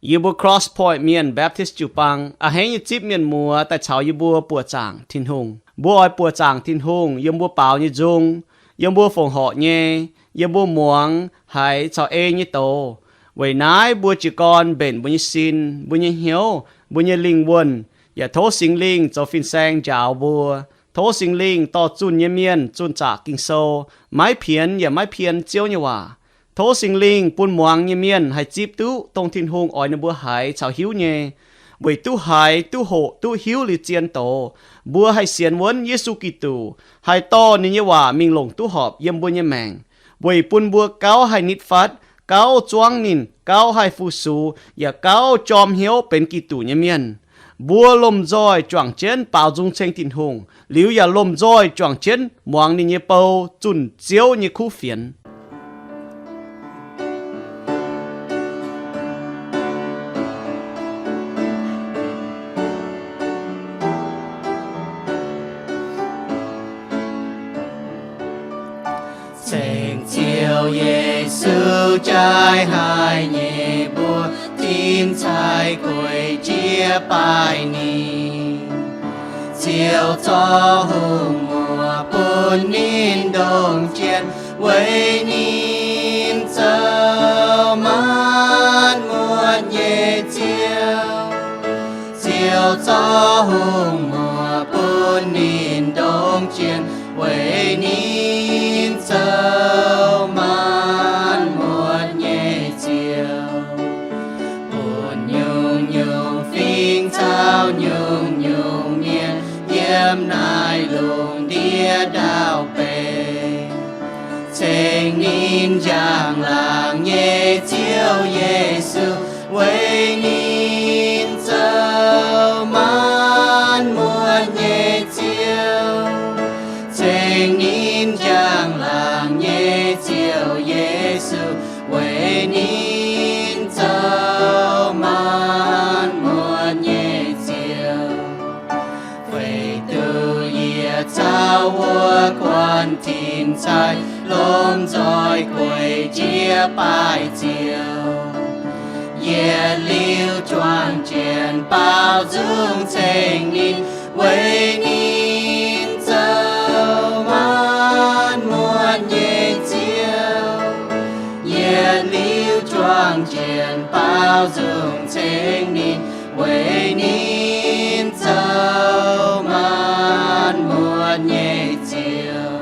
Yie mbuo Cross Point Mienh Baptist jiu-baang a'hneiv nyei zipv mienh muoz daaih caux yie mbuo buoqc zaangc Tin-Hungh. Mbuo oix buoqc zaangc Tin-Hungh yiem mbuo baaux nyei nzung, yiem mbuo fongc horc nyei, yiem mbuo muangx haiz caux ei nyei doz. Weic naaiv mbuo jiez gorn mbenc mbuo nyei sin, mbuo nyei hnyouv, mbuo nyei lingh wuonh, yaac tov Singx Lingh zoux fin-saeng njaaux mbuo. Tov Singx Lingh dorh zunh nyei mienh zunh zaqc Ging-Sou, maiv pienx yaac maiv pien Ziouv nyei waac. Tov Singx Lingh bun muangx nyei mienh haih zipv duqv dongh Tin-Hungh oix ninh mbuo haiz caux hiuv nyei. Weic duqv haiz, duqv hoqc, duqv hiuv liuz zien doz, mbuo haih sienx wuonv Yesu Giduc, haih dorh ninh nyei waac mingh longc duqv horpc yiem mbuo nyei maengc, weic bun mbuo gauh haih nitv fatv, gauh zuangv ninh, gauh haih fu-sux, yaac gauh jorm hnyouv benx Giduc nyei mienh. Mbuo lomh nzoih juangc jienv baaux nzung ceng Tin-Hungh, liuz yaac lomh nzoih juangc jienv muangx ninh nyei bou zunh Ziouv nyei kuv fienx. Ceng Ziouv Yesu jaaix haic nyei mbuo, tin-caix gueic jiez baaih ninh. Ziouv zorqv hungh muoc bun ninh ndongc jien, weic ninh zoux maanc muotc nyei Ziouv. Ziouv zorqv hungh muoc bun ninh ndongc jien, weic ninh zoux maanc muotc nyei Ziouv. Bun nyungc-nyungc fingx caux nyungc-nyungc mienh yiem naaiv lungh ndiev ndau-beih ceng ninh njang-laangc nyei Ziouv Yesu, weic ninh zoux maanc muotc nyei Ziouv. Ceng ninh njang-laangc nyei Ziouv Yesu, weic ninh zoux maanc muotc nyei Ziouv. Weic duqv yie caux wuov guanh tin-caix lomh nzoih gueic jiez baaih Ziouv. Yietc liuz juang jienv baaux nzung ceng ninh, weic ninh zoux maanc muotc nyei Ziouv. Yietc liuz juang jienv baaux nzung ceng ninh, weic ninh zoux maanc muotc nyei Ziouv.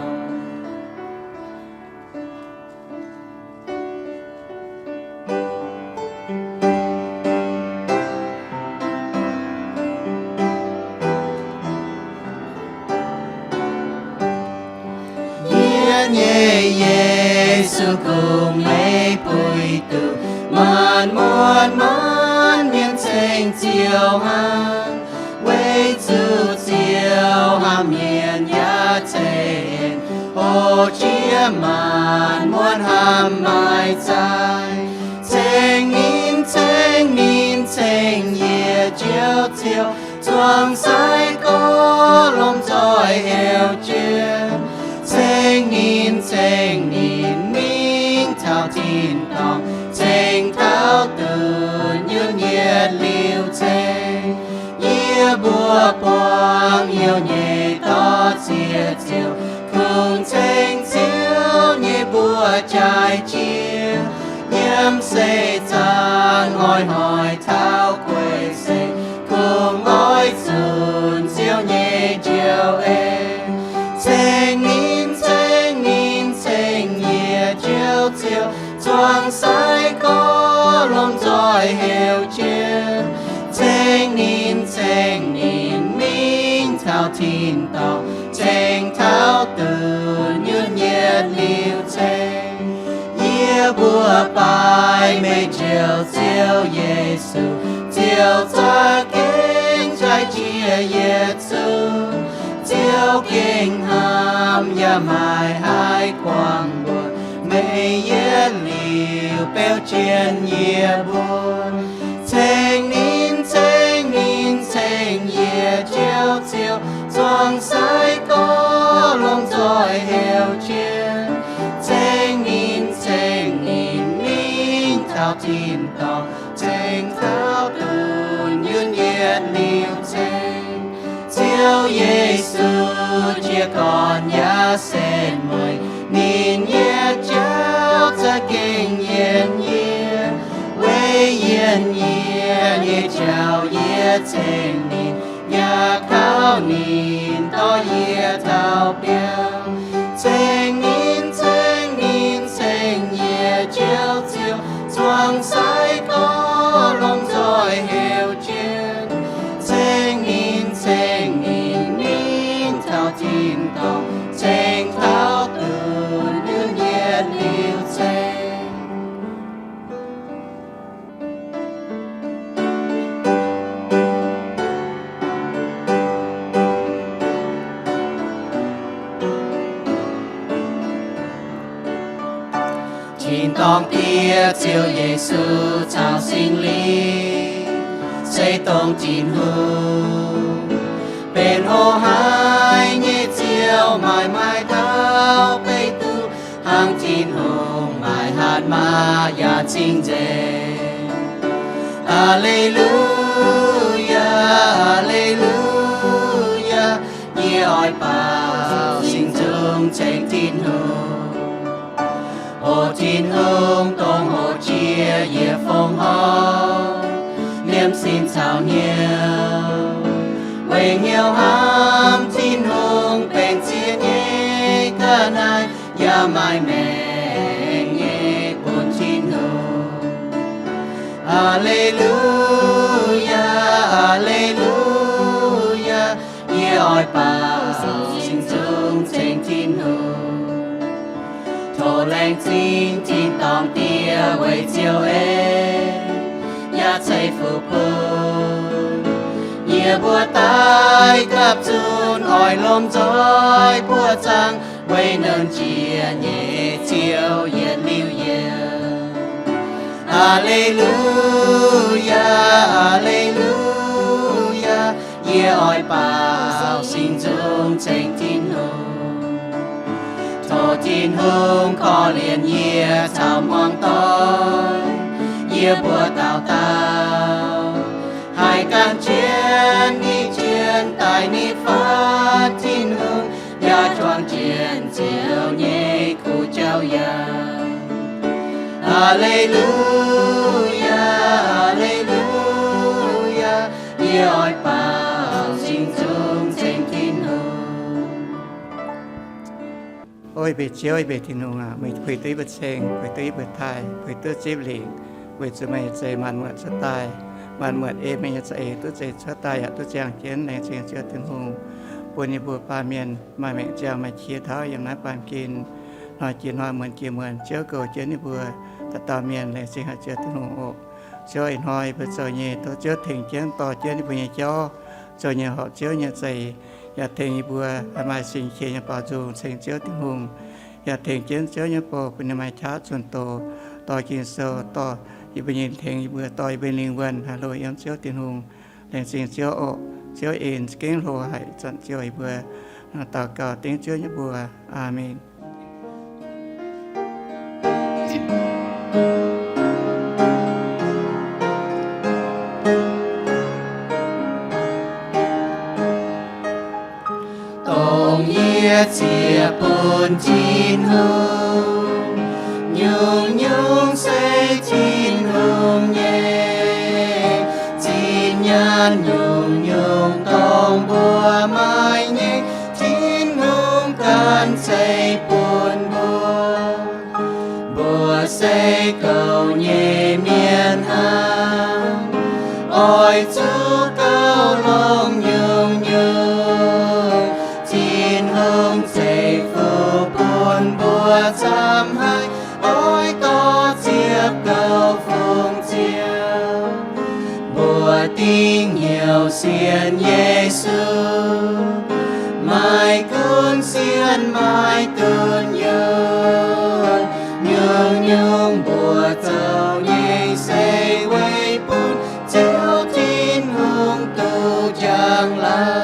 Yie nyei Yesu, kungx meih puix duqv maanc muotc maanc mienh ceng Ziouv hnangv. Weic zuqc Ziouv hnamv mienh yaac ceix, hoqc jiex maanc muotc hnamv maaih zaih. Ceng ninh, ceng ninh, ceng yie Njoux Ziouv, zuangx sai gorx lomh nzoih heuc jienv. Ceng ninh, ceng ninh mingh taux tin-dorngh, ceng taux dunh yunh yietc liuz ceng. Yie mbuo buangv hnyouv nyei dorh ziex ziouc kungx ceng Ziouv nyei mbuox jaaix jiex. Yiem seix zaangc hnoi-hnoi taux gueiv seix, kungx oix zunc Ziouv nyei njoux en. Ceng ninh, ceng ninh, ceng yie Njoux Ziouv, zuangx sai gorx lomh nzoih heuc jienv. Ceng ninh, ceng ninh mingh taux tin-dorngh, ceng taux dunh yunh yietc liuz ceng. Yie mbuo baaix meih Njoux Ziouv Yesu, Ziouv za'gengh jaaix jiex yietc zungv. Ziouv gengh hnamv yaac maiv haih guangc mbuox meih yietc liuz beu jien yie mbuo. Ceng ninh, ceng ninh, ceng yie Njoux Ziouv, zuangx sai gorx lomh nzoih heuc jienv. Ceng ninh, ceng ninh mingh taux tin-dorngh, ceng taux liuz ceng. Ziouv Yesu jiez gorn yaac setv mueiz, ninh nyei jauv za'gengh yienh yie. Weic yienh yie nyei jauv yie ceng ninh, yaac kaux ninh dorh yie taux biauv. Ceng ninh, ceng ninh, ceng yie Ziouv, Ziouv, zuangx sai gorx longc nzoih heuc jienv. Ceng ninh, ceng ninh, ninh taux tin-dorngh, ceng taux duqv liuz yietc liuz ceng. Tin-dorngh Diex, Ziouv Yesu caux Singx Lingh, se dongh Tin-Hungh, benx hoqc haiz nyei Ziouv, maaih maaih taux beiv duqv hnangv Tin-Hungh maaih hatc maaz yaac cing-nzengc. Aa^le^lu^yaa, aa^le^lu^yaa, yie oix baaux singx nzung ceng Tin-Hungh. O Tin-Hungh, dongh hoqc jiex yietc fongc horngh, liemh sin caux hnyouv, weic hnyouv hnamv Tin-Hungh, benx ziex nyei ga'naaiv yaac maaih maengc nyei bun Tin-Hungh. Aa^le^lu^yaa, aa^le^lu^yaa, yie oix baaux singx nzung ceng Tin-Hungh. Tov laengz zingh tin-dorngh Diex weic Ziouv en, yaac ceix fuqv bun yie mbuo daaih gapv zunv oix lomh nzoih buoqv zaangc weic Nernh Jiex nyei Ziouv yietc liuz yietc. Aa^le^lu^yaa, aa^le^lu^yaa, yie oix baaux singx nzung ceng Tin-Hungh. Tov Tin-Hungh korv-lienh yie caux muangx doic, yie mbuo dauh dauh haih gan jienv ninh, jienv daaih ninh fatv Tin-Hungh, yaac juangc jienv Ziouv nyei kuv jauv yaac. Aa^le^lu^yaa, aa^le^lu^yaa, yie oix baaux singx nzung ceng Tin-Hungh. O yie mbuo Ziouv, yie mbuo Tin-Hungh aac, meih puix duqv yie mbuo ceng, puix duqv yie mbuo taaih, puix duqv zipv lingc, weic zuqc meih zeiz maanc muotc cuotv daaih, maanc muotc ei meih nyei za'eix duqv zeiz cuotv daaih yaac duqv ziangh jienv. Laengz zingh Ziouv Tin-Hungh bun yie mbuo baamh mienh maaih maengc ziangh, maaih qiex tauv yiem naaiv baamh gen, hnoi jiex hnoi, muonz jiex muonz, Ziouv goux jienv yie mbuo dauh dauh mienh. Laengz zingh haic Ziouv Tin-Hungh oc. Ziouv, ih hnoi yie mbuo zoux nyei, tov Ziouv tengx jienv dorh jienv yie mbuo nyei jauv, zoux nyei horpc Ziouv nyei za'eix, yaac tengx yie mbuo maaih singx qiex nyei baaux nzung ceng Ziouv Tin-Hungh, yaac tengx jienv Ziouv nyei bou bun ninh maaih qaqv zunh doz dorh Ging-Sou, dorh yie mbuo nyei, tengx yie mbuo dorh yie mbuo lingh wuonh haih hlo yiem Ziouv Tin-Hungh. Laengz zingh Ziouv oc. Ziouv en za'gengh hlo haic, zanc Ziouv, yie mbuo daux gaux dengv Ziouv nyei mbuox. Aamen. Dongh yie ziec bun Tin-Hungh, nyungc-nyungc se Tin-Hungh nyei. Zinh nyaanh nyungc-nyungc dongh mbuo maaih nyei, Tin-Hungh ganh ceix bun mbuo. Mbuo se goux nyei mienh hnangv, oix zuqc gauh longc nyungc-nyungc. Tin-Hungh ceix fuqv bun mbuo camv haic, oix dorh ziepc gouv fungx Ziouv. Mbuo dingc hnyouv sienx Yesu, maaih gunv sienx maaih dunh yunh. Nyungc-nyungc mbuo zoux nyei se weic bun Ziouv Tin-Hungh duqv njang-laangc.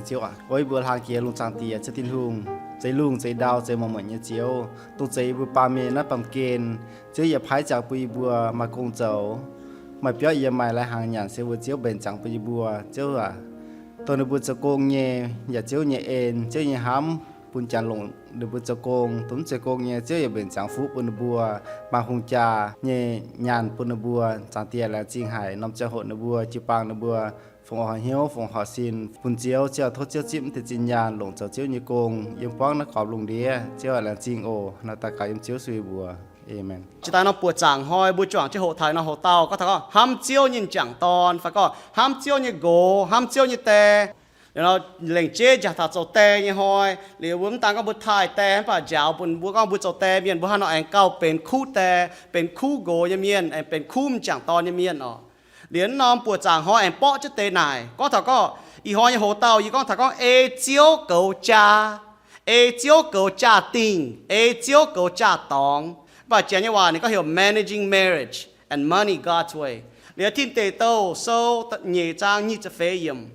Ziouv aac, oix yie mbuo hlang jiex lungh zaangc Diex, Ziouv Tin-Hungh, zeix lungh zeix ndau, zeix muonc muonc nyei Ziouv, dongh zeix yie mbuo baamh mienh naaiv baamh gen. Ziouv, yie paaiv ziangx bun yie mbuo maaih gong zoux, maaih biauv yiem, maaih lai-hnaangx nyanc, se mbuo Ziouv mbenc ziangx bun yie mbuo. Ziouv aac, dongh ninh mbuo zoux gong nyei, yaac Ziouv nyei en, Ziouv nyei hnamv, bun janx longc ninh mbuo zoux gong. Dongh mv zeiz gong nyei, Ziouv yaac mbenc ziangx fuqv bun ninh mbuo, maaih hungh jaa nyei nyaanh bun ninh mbuo. Zaangc Diex, laengz zingh haic norm ziangh hoc ninh mbuo jiu-baang ninh mbuo fongc horc hnyouv, fongc horc sin bun Ziouv. Ziouv, tov Ziouv zipv mv deix zinh nyaanh longc zoux Ziouv nyei gong yiem buangv naaiv gormx lungh ndiev. Ziouv aac, laengz zingh oc. Naaiv daux gaux yiem Ziouv Yesu nyei mbuox. Aamen. Jiex daaih norm buoqc zaangc hnoi mbuo juangc jienv hoqc taux norm hoc dauh gorngv taux gorngv hnamv Ziouv nyei m'jangc dorn, fai gorngv hnamv Ziouv nyei nqox, hnamv Ziouv nyei die. Lengc jeiv njaaux taux zoux die nyei hnoi, liuz mbuo mv daan gorngv mbuo taaih die mv baac njaaux bun mbuo gorngv mbuo zoux die mienh mbuo hnangv nor aengx gauh benx kuv die, benx kuv nqox nyei mienh, aengx benx kuv m'jangc dorn nyei mienh oc. Liuz norm buoqc zaangc hnoi aengx borqv jienv deix naaic gorngv taux gorngv, ih hnoi nyei hoc dauh yie gorngv taux gorngv ei Ziouv goux jaa, ei Ziouv goux jaa-dingh, ei Ziouv goux jaa-dorngx. Mv baac Janx nyei waac ninh gorngv heuc Managing Marriage and Money God's Way. Liuz Tin Deic Douh Sou nyeic zaang nyic ziepc feix yiemc.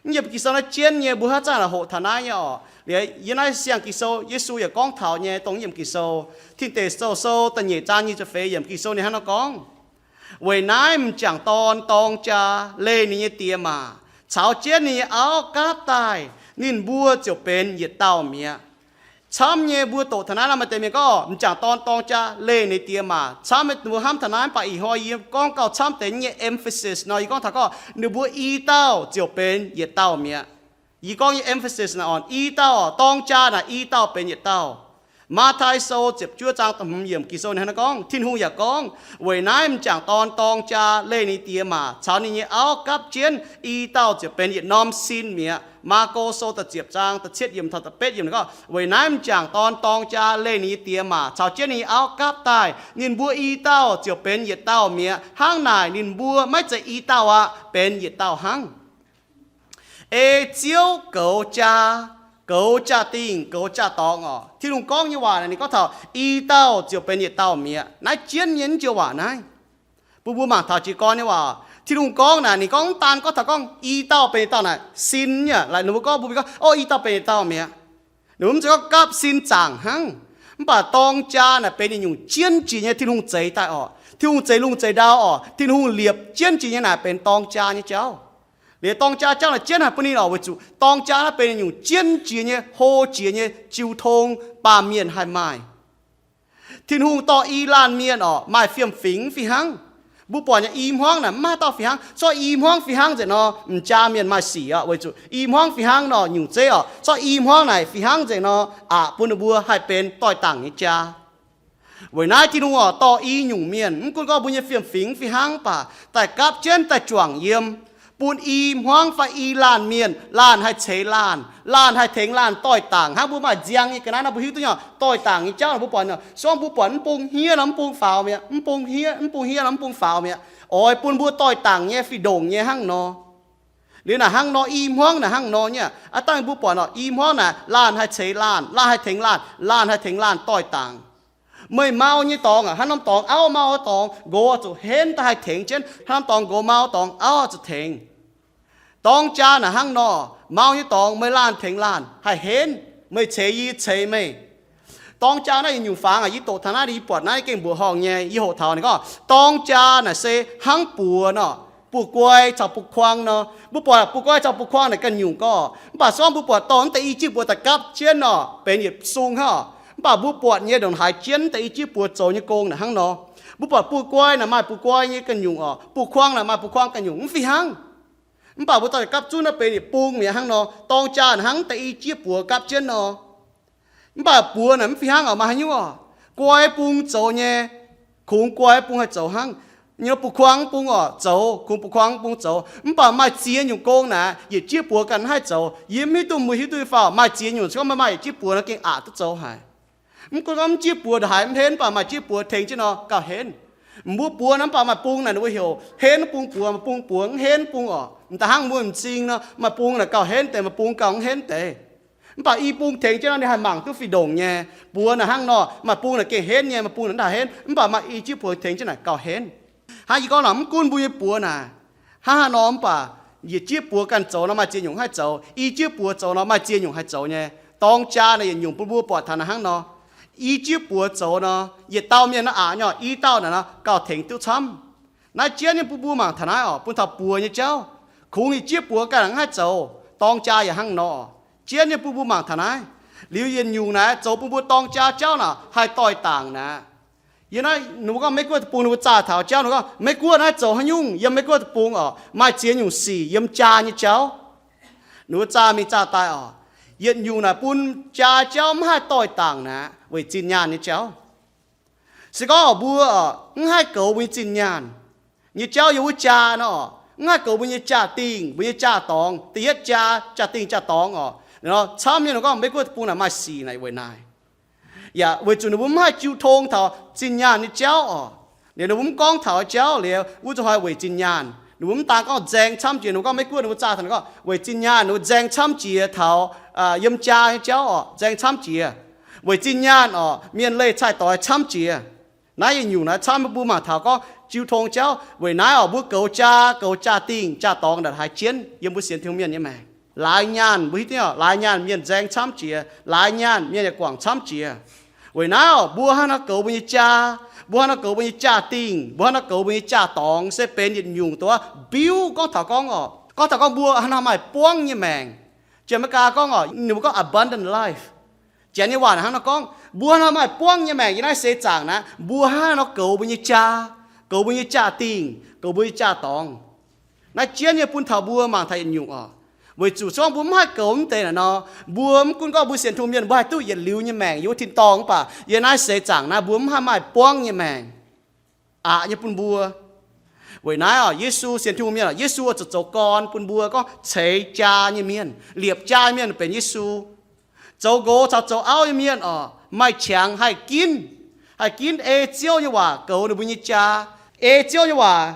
Yiem Ging-Sou naaiv jienv nyei mbuo haaix zanc hoqc taux naaiv nyei oc. Liuz yiem naaiv siang Ging-Sou Yesu yaac gorngv taux nyei dongh yiem Ging-Sou, Tin Deic Douh Sou da'nyeic zaang nyic ziepc feix yiemc, Ging-Sou ninh hnangv nor gorngv, weic naaiv m'jangc dorn dorng jaa leih ninh nyei diex maac caux jienv ninh nyei auv gapv daaih, ninh mbuo ziouc benx yietc dauh mi'aqv. Camv nyei mbuo doqc taux naaiv nor maaih deix mienh gorngv m'jangc dorn dorng jaa leih ninh diex maac. Camv nyei mbuo hnamv taux naaiv, mv baac ih hnoi yie gorngv gauh camv deix nyei emphasis nor, yie gorngv taux gorngv ninh mbuo i dauh ziouc benx yietc dauh mi'aqv. Yie gorngv nyei emphasis naaic orn, i dauh, dorng jaa naaic i dauh benx yietc dauh. Matv^tai Sou ziepc juov zaang da'hmz yiemc Ging-Sou ninh hnangv naaiv gorngv, Tin-Hungh yaac gorngv, weic naaiv m'jangc dorn dorng jaa leih ninh diex maac caux ninh nyei auv gapv jienv, i dauh ziouc benx yietc norm sin mi'aqv. Maako Sou da'ziepc zaang da'cietv yiemc taux da'betv yiemc ninh gorngv, weic naaiv m'jangc dorn dorng jaa leih ninh nyei diex maac caux jienv ninh nyei auv gapv daaih, ninh mbuo i dauh ziouc benx yietc dauh mi'aqv. Hnangv naaic ninh mbuo maiv zeiz i dauh aqv, benx yietc dauh hnangv. Ei Ziouv goux jaa, goux jaa-dingh, goux jaa-dorngx oc. Tin-Hungh gorngv nyei waac naaic ninh gorngv taux i dauh ziouc benx yietc dauh mi'aqv. Naaiv jienv nyei naaiv joux waac naaiv. Bun mbuo mangc taux jiez gorn nyei waac. Tin-Hungh gorngv naaic ninh gorngv mv daan gorngv taux gorngv i dauh benx yietc dauh naaic sin nyei, laaix ninh mbuo gorngv mbuo gorngv, o, i dauh benx yietc dauh mi'aqv. Ninh mbuo mv zeiz gorngv gapv sin zaangc hnangv. Mv baac dorng jaa naaic benx yietc nyungc jienv jiex nyei Tin-Hungh zeix daaih oc. Tin-Hungh zeix lungh zeix ndau oc. Tin-Hungh liepc jienv jiex nyei naaic benx dorng jaa nyei jauv. Liuz dorng jaa jauv naaic jienv haaix bun ninh oc, weic zuqc dorng jaa naaiv benx yietc nyungc jienv jiex nyei, hlo jiex nyei jiu tong baamh mienh haih maaih. Tin-Hungh dorh i laanh mienh oc maaih fiem-fingx fih hnangv. Mbuo buatc nyei i hmuangv naaic mv maaih dauh fih hnangv. Corc i hmuangv fih hnangv nzengc nor, m'jaa mienh maaih sic oc, weic zuqc i hmuangv fih hnangv nor nyungc zeiv oc. Corc i hmuangv naaic fih hnangv nzengc nor, aqc bun ninh mbuo haih benx doix-dangc nyei jaa. Weic naaiv Tin-Hungh oc dorh i nyungc mienh, mv gunv gorngv mbuo nyei fiem-fingx fih hnangv baac daaih gapv jienv daaih juangc yiem, bun i hmuangv fai i laanh mienh, laanh haih ceix laanh, laanh haih tengx laanh doix-dangc. Hnangv mbuo maaih nziang nyei ga'naaiv nor mbuo hiuv duqv nyei oc, doix-dangc nyei jauv mbuo buatc, se gorngv mbuo buatc mv bung hniev nor mv bung faaux mi'aqv, mv bung hniev, mv bung hniev nor mv bung faaux mi'aqv. Oix bun mbuo doix-dangc nyei, fih ndongc nyei hnangv nor. Liuz naaic hnangv nor, i hmuangv naaic hnangv nor nyei. Aav dangh mbuo buatc oc, i hmuangv naaic laanh haih ceix laanh, laanh haih tengx laanh, laanh haih tengx laanh doix-dangc. Meih mau nyei dorngx aac, hnangv norm dorngx auv mau dorngx, nqox zuqc henv daaih haih tengx jienv, hnangv norm dorngx nqox mau dorngx auv zuqc tengx. Dorng jaa naaic hnangv nor, mau nyei dorngx meih laanh tengx laanh haih henv, meih ceix yie, yie ceix meih. Dorng jaa naaiv yietc nyungc fangx aac, yie doqc taux naaiv yie buatc naaiv gengh mbuoqc horngh nyei. Yie hoqc taux ninh gorngv dorng jaa naaic se hnangv buoz nor, buoz-guai caux buoz-kuang nor. Mbuo buatc buoz-guai caux buoz-kuang naaic ganh nyungc gorngv, mv baac se gorngv mbuo buatc dorh naaiv deix i jieqv buoz daaih gapv jienv nor, benx yietc sung hnangv oc. Mv baac mbuo buatc nyei ndongc haaix jienv deix i jieqv buoz zoux nyei gong naaic hnangv nor. Mbuo buatc buoz-guai naaic maaih buoz-guai nyei ganh nyungc oc, buoz-kuang naaic maaih buoz-kuang ganh nyungc, mv fih hnangv. Mv baac mbuo dorh daaih gapv zunv naaiv benx yietc bung mi'aqv hnangv nor, dorng jaa naaic hnangv deix i jieqv buoz gapv jienv nor. Mv baac buoz naaic mv fih hnangv oc, maaih haaix nyungc oc? Guai bung zoux nyei, kungx guai bung haih zoux hnangv. Nyei buoz-kuang bung oc zoux, kungx buoz-kuang bung zoux. Mv baac maaih ziex nyungc gong naaic yietc jieqv buoz ganh haih zoux. Yie mv hiuv duqv, mbuo hiuv duqv faaux, maaih ziex nyungc se gorngv meih maaih yietc jieqv buoz nor gengh aqc duqv zoux haic. Mv gunv gorngv mv jieqv buoz ndongc haaix mv henv, mv baac maaih jieqv buoz tengx jienv nor gauh henv. Mbuo buoz naaic mv baac maaih bung naaic ninh mbuo heuc henv bung buoz, maaih bung buoz mv henv bung oc. M'daaih hnangv mbuo m'zing nor, maaih bung naaic gauh henv deix, maaih bung gauh mv henv deix. Mv baac i bung tengx jienv nor ninh haih mangc duqv fih ndongc nyei. Buoz naaic hnangv nor, maaih bung naaic gengh henv nyei, maaih bung naaic mv henv, mv baac maaih i jieqv buoz tengx jienv naaic gauh henv. Hnangv yie gorngv naaic, mv gunv mbuo nyei buoz naaic hnangv haaix nor, mv baac Yietc jieqv buoz ganh zoux nor, maaih ziex nyungc haih zoux. I jieqv buoz zoux nor, maaih ziex nyungc haih zoux nyei. Dorng jaa naaic yietc nyungc bun mbuo buatc taux naaic hnangv nor. I jieqv buoz zoux nor, yietc dauh mienh naaiv aqc nyei, i dauh naaic nor gauh tengx duqv camv. Naaiv jienv nyei bun mbuo mangc taux naaiv oc, bun taux buoz nyei jauv. Kungx yietc jieqv buoz ganh mv haih zoux, dorng jaa yaac hnangv nor. Jienv nyei bun mbuo mangc taux naaiv. Liuz yietc nyungc naaic zoux bun mbuo dorng jaa jauv naaic haih doix-dangc naaic. Yiem naaiv ninh mbuo gorngv Meiv Guoqv deic-bung ninh mbuo zaah taux jauv, ninh mbuo gorngv Meiv Guoqv naaiv zoux haaix nyungc, yiem Meiv Guoqv deic-bung oc, maaih ziex nyungc sic yiem jaa nyei jauv. Ninh mbuo zaah mingh zaah daaih oc, yietc nyungc naaic bun jaa jauv mv haih doix-dangc naaic weic zinh nyaanh nyei jauv. Se gorngv oc mbuo oc mv haih goux mbuo nyei zinh nyaanh nyei jauv yiem wuov jaa nor oc, mv haih goux mbuo nyei jaa-dingh, mbuo nyei jaa-dorngx, da'yietv jaa, jaa-dingh, jaa-dorngx oc, camv nyei. Ninh gorngv Meiv Guoqv deic-bung naaic maaih sic naaic weic naaic. Yaac weic zuqc ninh mbuo mv haih jiu tong taux zinh nyaanh nyei jauv oc. Liuz ninh mbuo mv gorngv taux jauv liuz, wuov zuqc hnoi weic zinh nyaanh. Ninh mbuo mv daan gorngv nzaeng camv jiex, ninh mbuo gorngv Meiv Guoqv ninh mbuo zaah taux ninh gorngv weic zinh nyaanh, ninh mbuo nzaeng camv jiex taux yiem jaa nyei jauv oc, nzaeng camv jiex. Weic zinh nyaanh oc, mienh leih cai-doix camv jiex. Naaiv yietc nyungc naaiv camv mbuo mangc taux gorngv jiu tong jauv. Weic naaiv oc, mbuo goux jaa, goux jaa-dingh, jaa-dorngx naaic haiz jienv yiem mbuo sienx Tin-Hungh mienh nyei maengc. Laaix nyaanh, mbuo hiuv duqv oc, laaix nyaanh mienh nzaeng camv jiex, laaix nyaanh mienh yaac guangc camv jiex. Weic naaiv oc, mbuo hnangv nor goux mbuo nyei jaa, mbuo hnangv nor goux mbuo nyei jaa-dingh, mbuo hnangv nor goux mbuo nyei jaa-dorngx se benx yietc nyungc dongh biuv gorngv taux gorngv oc, gorngv taux gorngv mbuo hnangv nor maaih buangv nyei maengc. Jiex Aa^me^li^gaa gorngv oc, ninh mbuo gorngv abundant life. Janx nyei waac hnangv nor gorngv, mbuo hnangv nor maaih buangv nyei maengc yiem naaiv seix zaangc naaiv, mbuo hnangv nor goux mbuo nyei jaa, goux mbuo nyei jaa-dingh, goux mbuo nyei jaa-dorngx. Naaiv jienv nyei bun taux mbuo mangc taux yietc nyungc oc. Weic zuqc se gorngv mbuo mv haih goux mv deix naaic nor, mbuo mv gunv gorngv mbuo sienx Tin-Hungh mienh mbuo haih duqv yietc liuz nyei maengc yiem wuov tin-dorngh mv baac yiem naaiv seix zaangc naaiv mbuo mv haih maaih buangv nyei maengc. Aqc nyei bun mbuo. Weic naaiv oc, Yesu sienx Tin-Hungh mienh oc, Yesu oix zuqc zoux gorn bun mbuo gorngv ceix jaa nyei mienh, liepc jaa nyei mienh benx Yesu. Zoux nqox caux zoux auv nyei mienh oc, maaih qangx haih ginv, haih ginv ei Ziouv nyei waac goux ninh mbuo nyei jaa, ei Ziouv nyei waac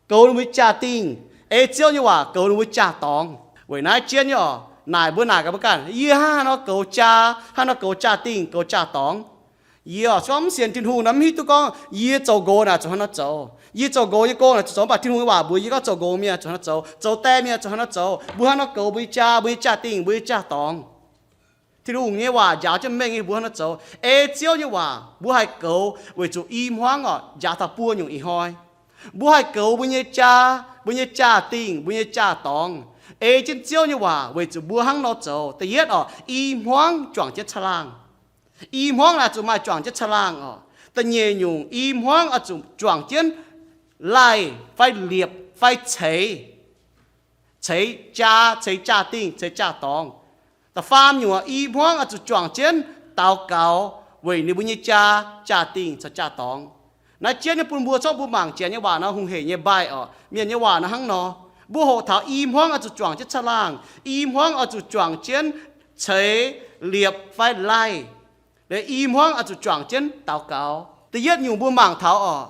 goux ninh mbuo nyei jaa-dingh, ei Ziouv nyei waac goux ninh mbuo jaa-dorngx. Weic naaiv jienv nyei oc, naaic mbuo naaic gaax mbuo ganh, yie hnangv haaix nor goux jaa, hnangv haaix nor goux jaa-dingh, goux jaa-dorngx? Yie oc, se gorngv mv sienx Tin-Hungh nor, mv hiuv duqv gorngv yie zoux nqox naaic zuqc hnangv nor zoux. Yie zoux nqox nyei gong naaic zuqc zoux, mv baac Tin-Hungh nyei waac mbuox yie gorngv zoux nqox mienh zuqc hnangv nor zoux, zoux die mienh zuqc hnangv nor zoux. Mbuo hnangv nor goux mbuo nyei jaa, mbuo nyei jaa-dingh, mbuo nyei jaa-dorngx. Tin-Hungh nyei waac njaaux jienv mengh nyei, mbuo hnangv nor zoux. Ei Ziouv nyei waac mbuo haih goux weic zuqc i hmuangv oc, njaaux taux buo nyungc ih hnoi. Mbuo haih goux mbuo nyei jaa, mbuo nyei jaa-dingh, mbuo nyei jaa-dorngx, ei jienv Ziouv nyei waac weic zuqc mbuo hnangv nor zoux. Da'yietv oc, i hmuangv juangc jienv caangh laangh. I hmuangv naaic zuqc maaih juangc jienv caangh laangh oc. Da'nyeic nyungc, i hmuangv oix zuqc juangc jienv laih fai liepc fai ceix, ceix jaa, ceix jaa-dingh, ceix jaa-dorngx. Da'faam nyungc, i hmuangv oix zuqc juangc jienv daux gaux weic ninh mbuo nyei jaa, jaa-dingh caux jaa-dorngx. Naaiv jienv nyei bun mbuo, zorqv mbuo mangc Janx nyei waac nor hungh heic nyei mbaih oc, mienh nyei waac nor hnangv nor. Mbuo hoqc taux i hmuangv oix zuqc juangc jienv caangh laangh, i hmuangv oix zuqc juangc jienv ceix, liepc fai laih. Liuz i hmuangv oix zuqc juangc jienv daux gaux. Da'yietv nyungc mbuo mangc taux oc,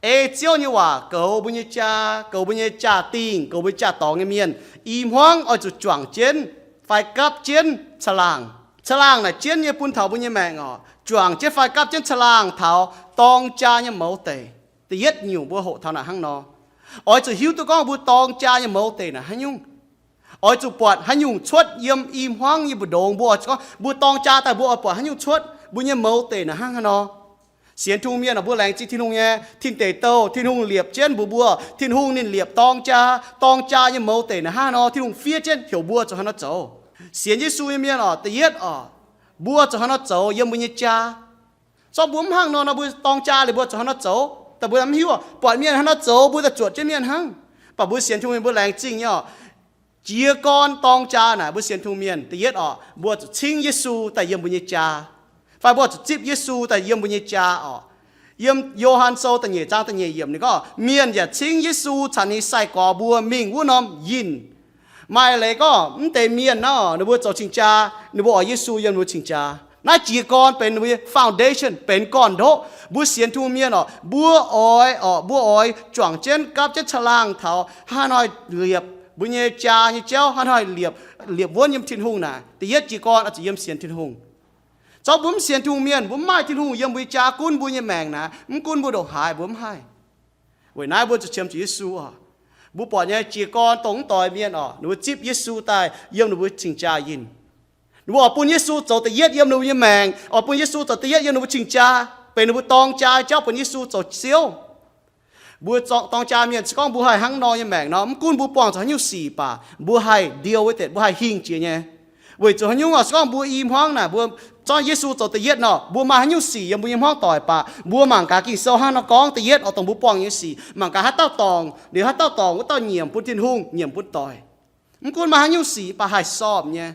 ei Ziouv nyei waac goux mbuo nyei jaa, goux mbuo nyei jaa-dingh, goux mbuo jaa-dorngx nyei mienh, i hmuangv oix zuqc juangc jienv fai gapv jienv caangh laangh. Caangh laangh naaic jienv nyei bun taux mbuo nyei maengc oc. Juangc jienv fai gapv jienv caangh laangh taux dorng jaa nyei mouz deic. Da'yietv nyungc mbuo hoqc taux naaic hnangv nor. Oix zuqc hiuv duqv gorngv mbuo dorng jaa nyei mouz deic naaic haaix nyungc. Oix zuqc buatc haaix nyungc cuotv yiem i hmuangv nyei mbu'ndongx. Mbuo oix zuqc gorngv mbuo dorng jaa daaih mbuo oix buatc haaix nyungc cuotv mbuo nyei mouz deic naaic hnangv haaix nor. Sienx Tin-Hungh mienh aah, mbuo laengz zingh Tin-Hungh nyei tin-deic douh. Tin-Hungh liepc jienv mbuox mbuo, Tin-Hungh ninh liepc dorng jaa. Dorng jaa nyei mouz deic naaic hnangv haaix nor, Tin-Hungh fiev jienv heuc mbuo zuqc hnangv nor zoux. Sienx Yesu nyei mienh oc, da'yietv oc, mbuo zuqc hnangv nor zoux yiem mbuo nyei jaa. Zorqv mbuo mv hnangv nor nor, mbuo dorng jaa liuz mbuo zuqc hnangv nor zoux, daaih mbuo mv hiuv oc. Buatc mienh hnangv nor zoux, mbuo daaih zuotc jienv mienh hnangv. Mv baac mbuo sienx Tin-Hungh mienh mbuo laengz zingh nyei oc. Jiez gorn dorng jaa naaic mbuo sienx Tin-Hungh mienh, da'yietv oc, mbuo zuqc cingv Yesu daaih yiem mbuo nyei jaa, fai mbuo zuqc zipv Yesu daaih yiem mbuo nyei jaa oc. Yiem Yo^han Sou da'nyeic zaang da'nyeic yiemc ninh gorngv, mienh yaac cingv Yesu caux ninh sai-gorx mbuo mingh wuov norm yinh. Maaih leiz gorngv mv deix mienh nor, ninh mbuo zoux cing-jaa, ninh mbuo oix Yesu yiem ninh mbuo cing-jaa. Naaiv jiez gorn benx ninh mbuo nyei foundation, benx gorn-ndoqv. Mbuo sienx Tin-Hungh mienh oc, mbuo oix oc, mbuo oix juangc jienv gapv jienv caangh laangh taux hnangv haaix nor liepc mbuo nyei jaa nyei jauv, hnangv haaix nor liepc, liepc wuonv yiem Tin-Hungh naaic. Da'yietv jiez gorn oix zuqc yiem sienx Tin-Hungh. Zorqv mbuo mv sienx Tin-Hungh mienh, mbuo mv maaih Tin-Hungh yiem mbuo nyei jaa gunv mbuo nyei maengc naaic, mv gunv mbuo ndongc haaix mbuo mv haih. Weic naaiv mbuo zuqc qiemx zuqc Yesu oc. Mbuo buatc nyei jiez gorn dongh mv doix mienh oc, ninh mbuo zipv Yesu daaih yiem ninh mbuo cing-jaa yinh. Ninh mbuo oix bun Yesu zoux da'yietv yiem ninh mbuo nyei maengc, oix bun Yesu zoux da'yietv yiem ninh mbuo cing-jaa, benx ninh mbuo dorng jaa jauv bun Yesu zoux Ziouv. Mbuo dorng jaa mienh se gorngv mbuo haih hnangv nor nyei maengc nor, mv gunv mbuo buangh zuqc haaix nyungc sic baac mbuo haih ndiou wuov deix, mbuo haih hingh jiex nyei. Weic zuqc haaix nyungc oc, se gorngv mbuo i hmuangv naaic mbuo zorqv Yesu zoux da'yietv nor, mbuo maaih haaix nyungc sic yiem mbuo nyei hmuangv doic baac mbuo mangc gaax Ging-Sou hnangv nor gorngv da'yietv oc, dongh mbuo buangh nyei sic, mangc gaax haaix dauh dorngc, liuz haaix dauh dorngc wuov dauh nyiemc bun Tin-Hungh, nyiemc bun doic. Mv gunv maaih haaix nyungc sic baac haih sorpc nyei,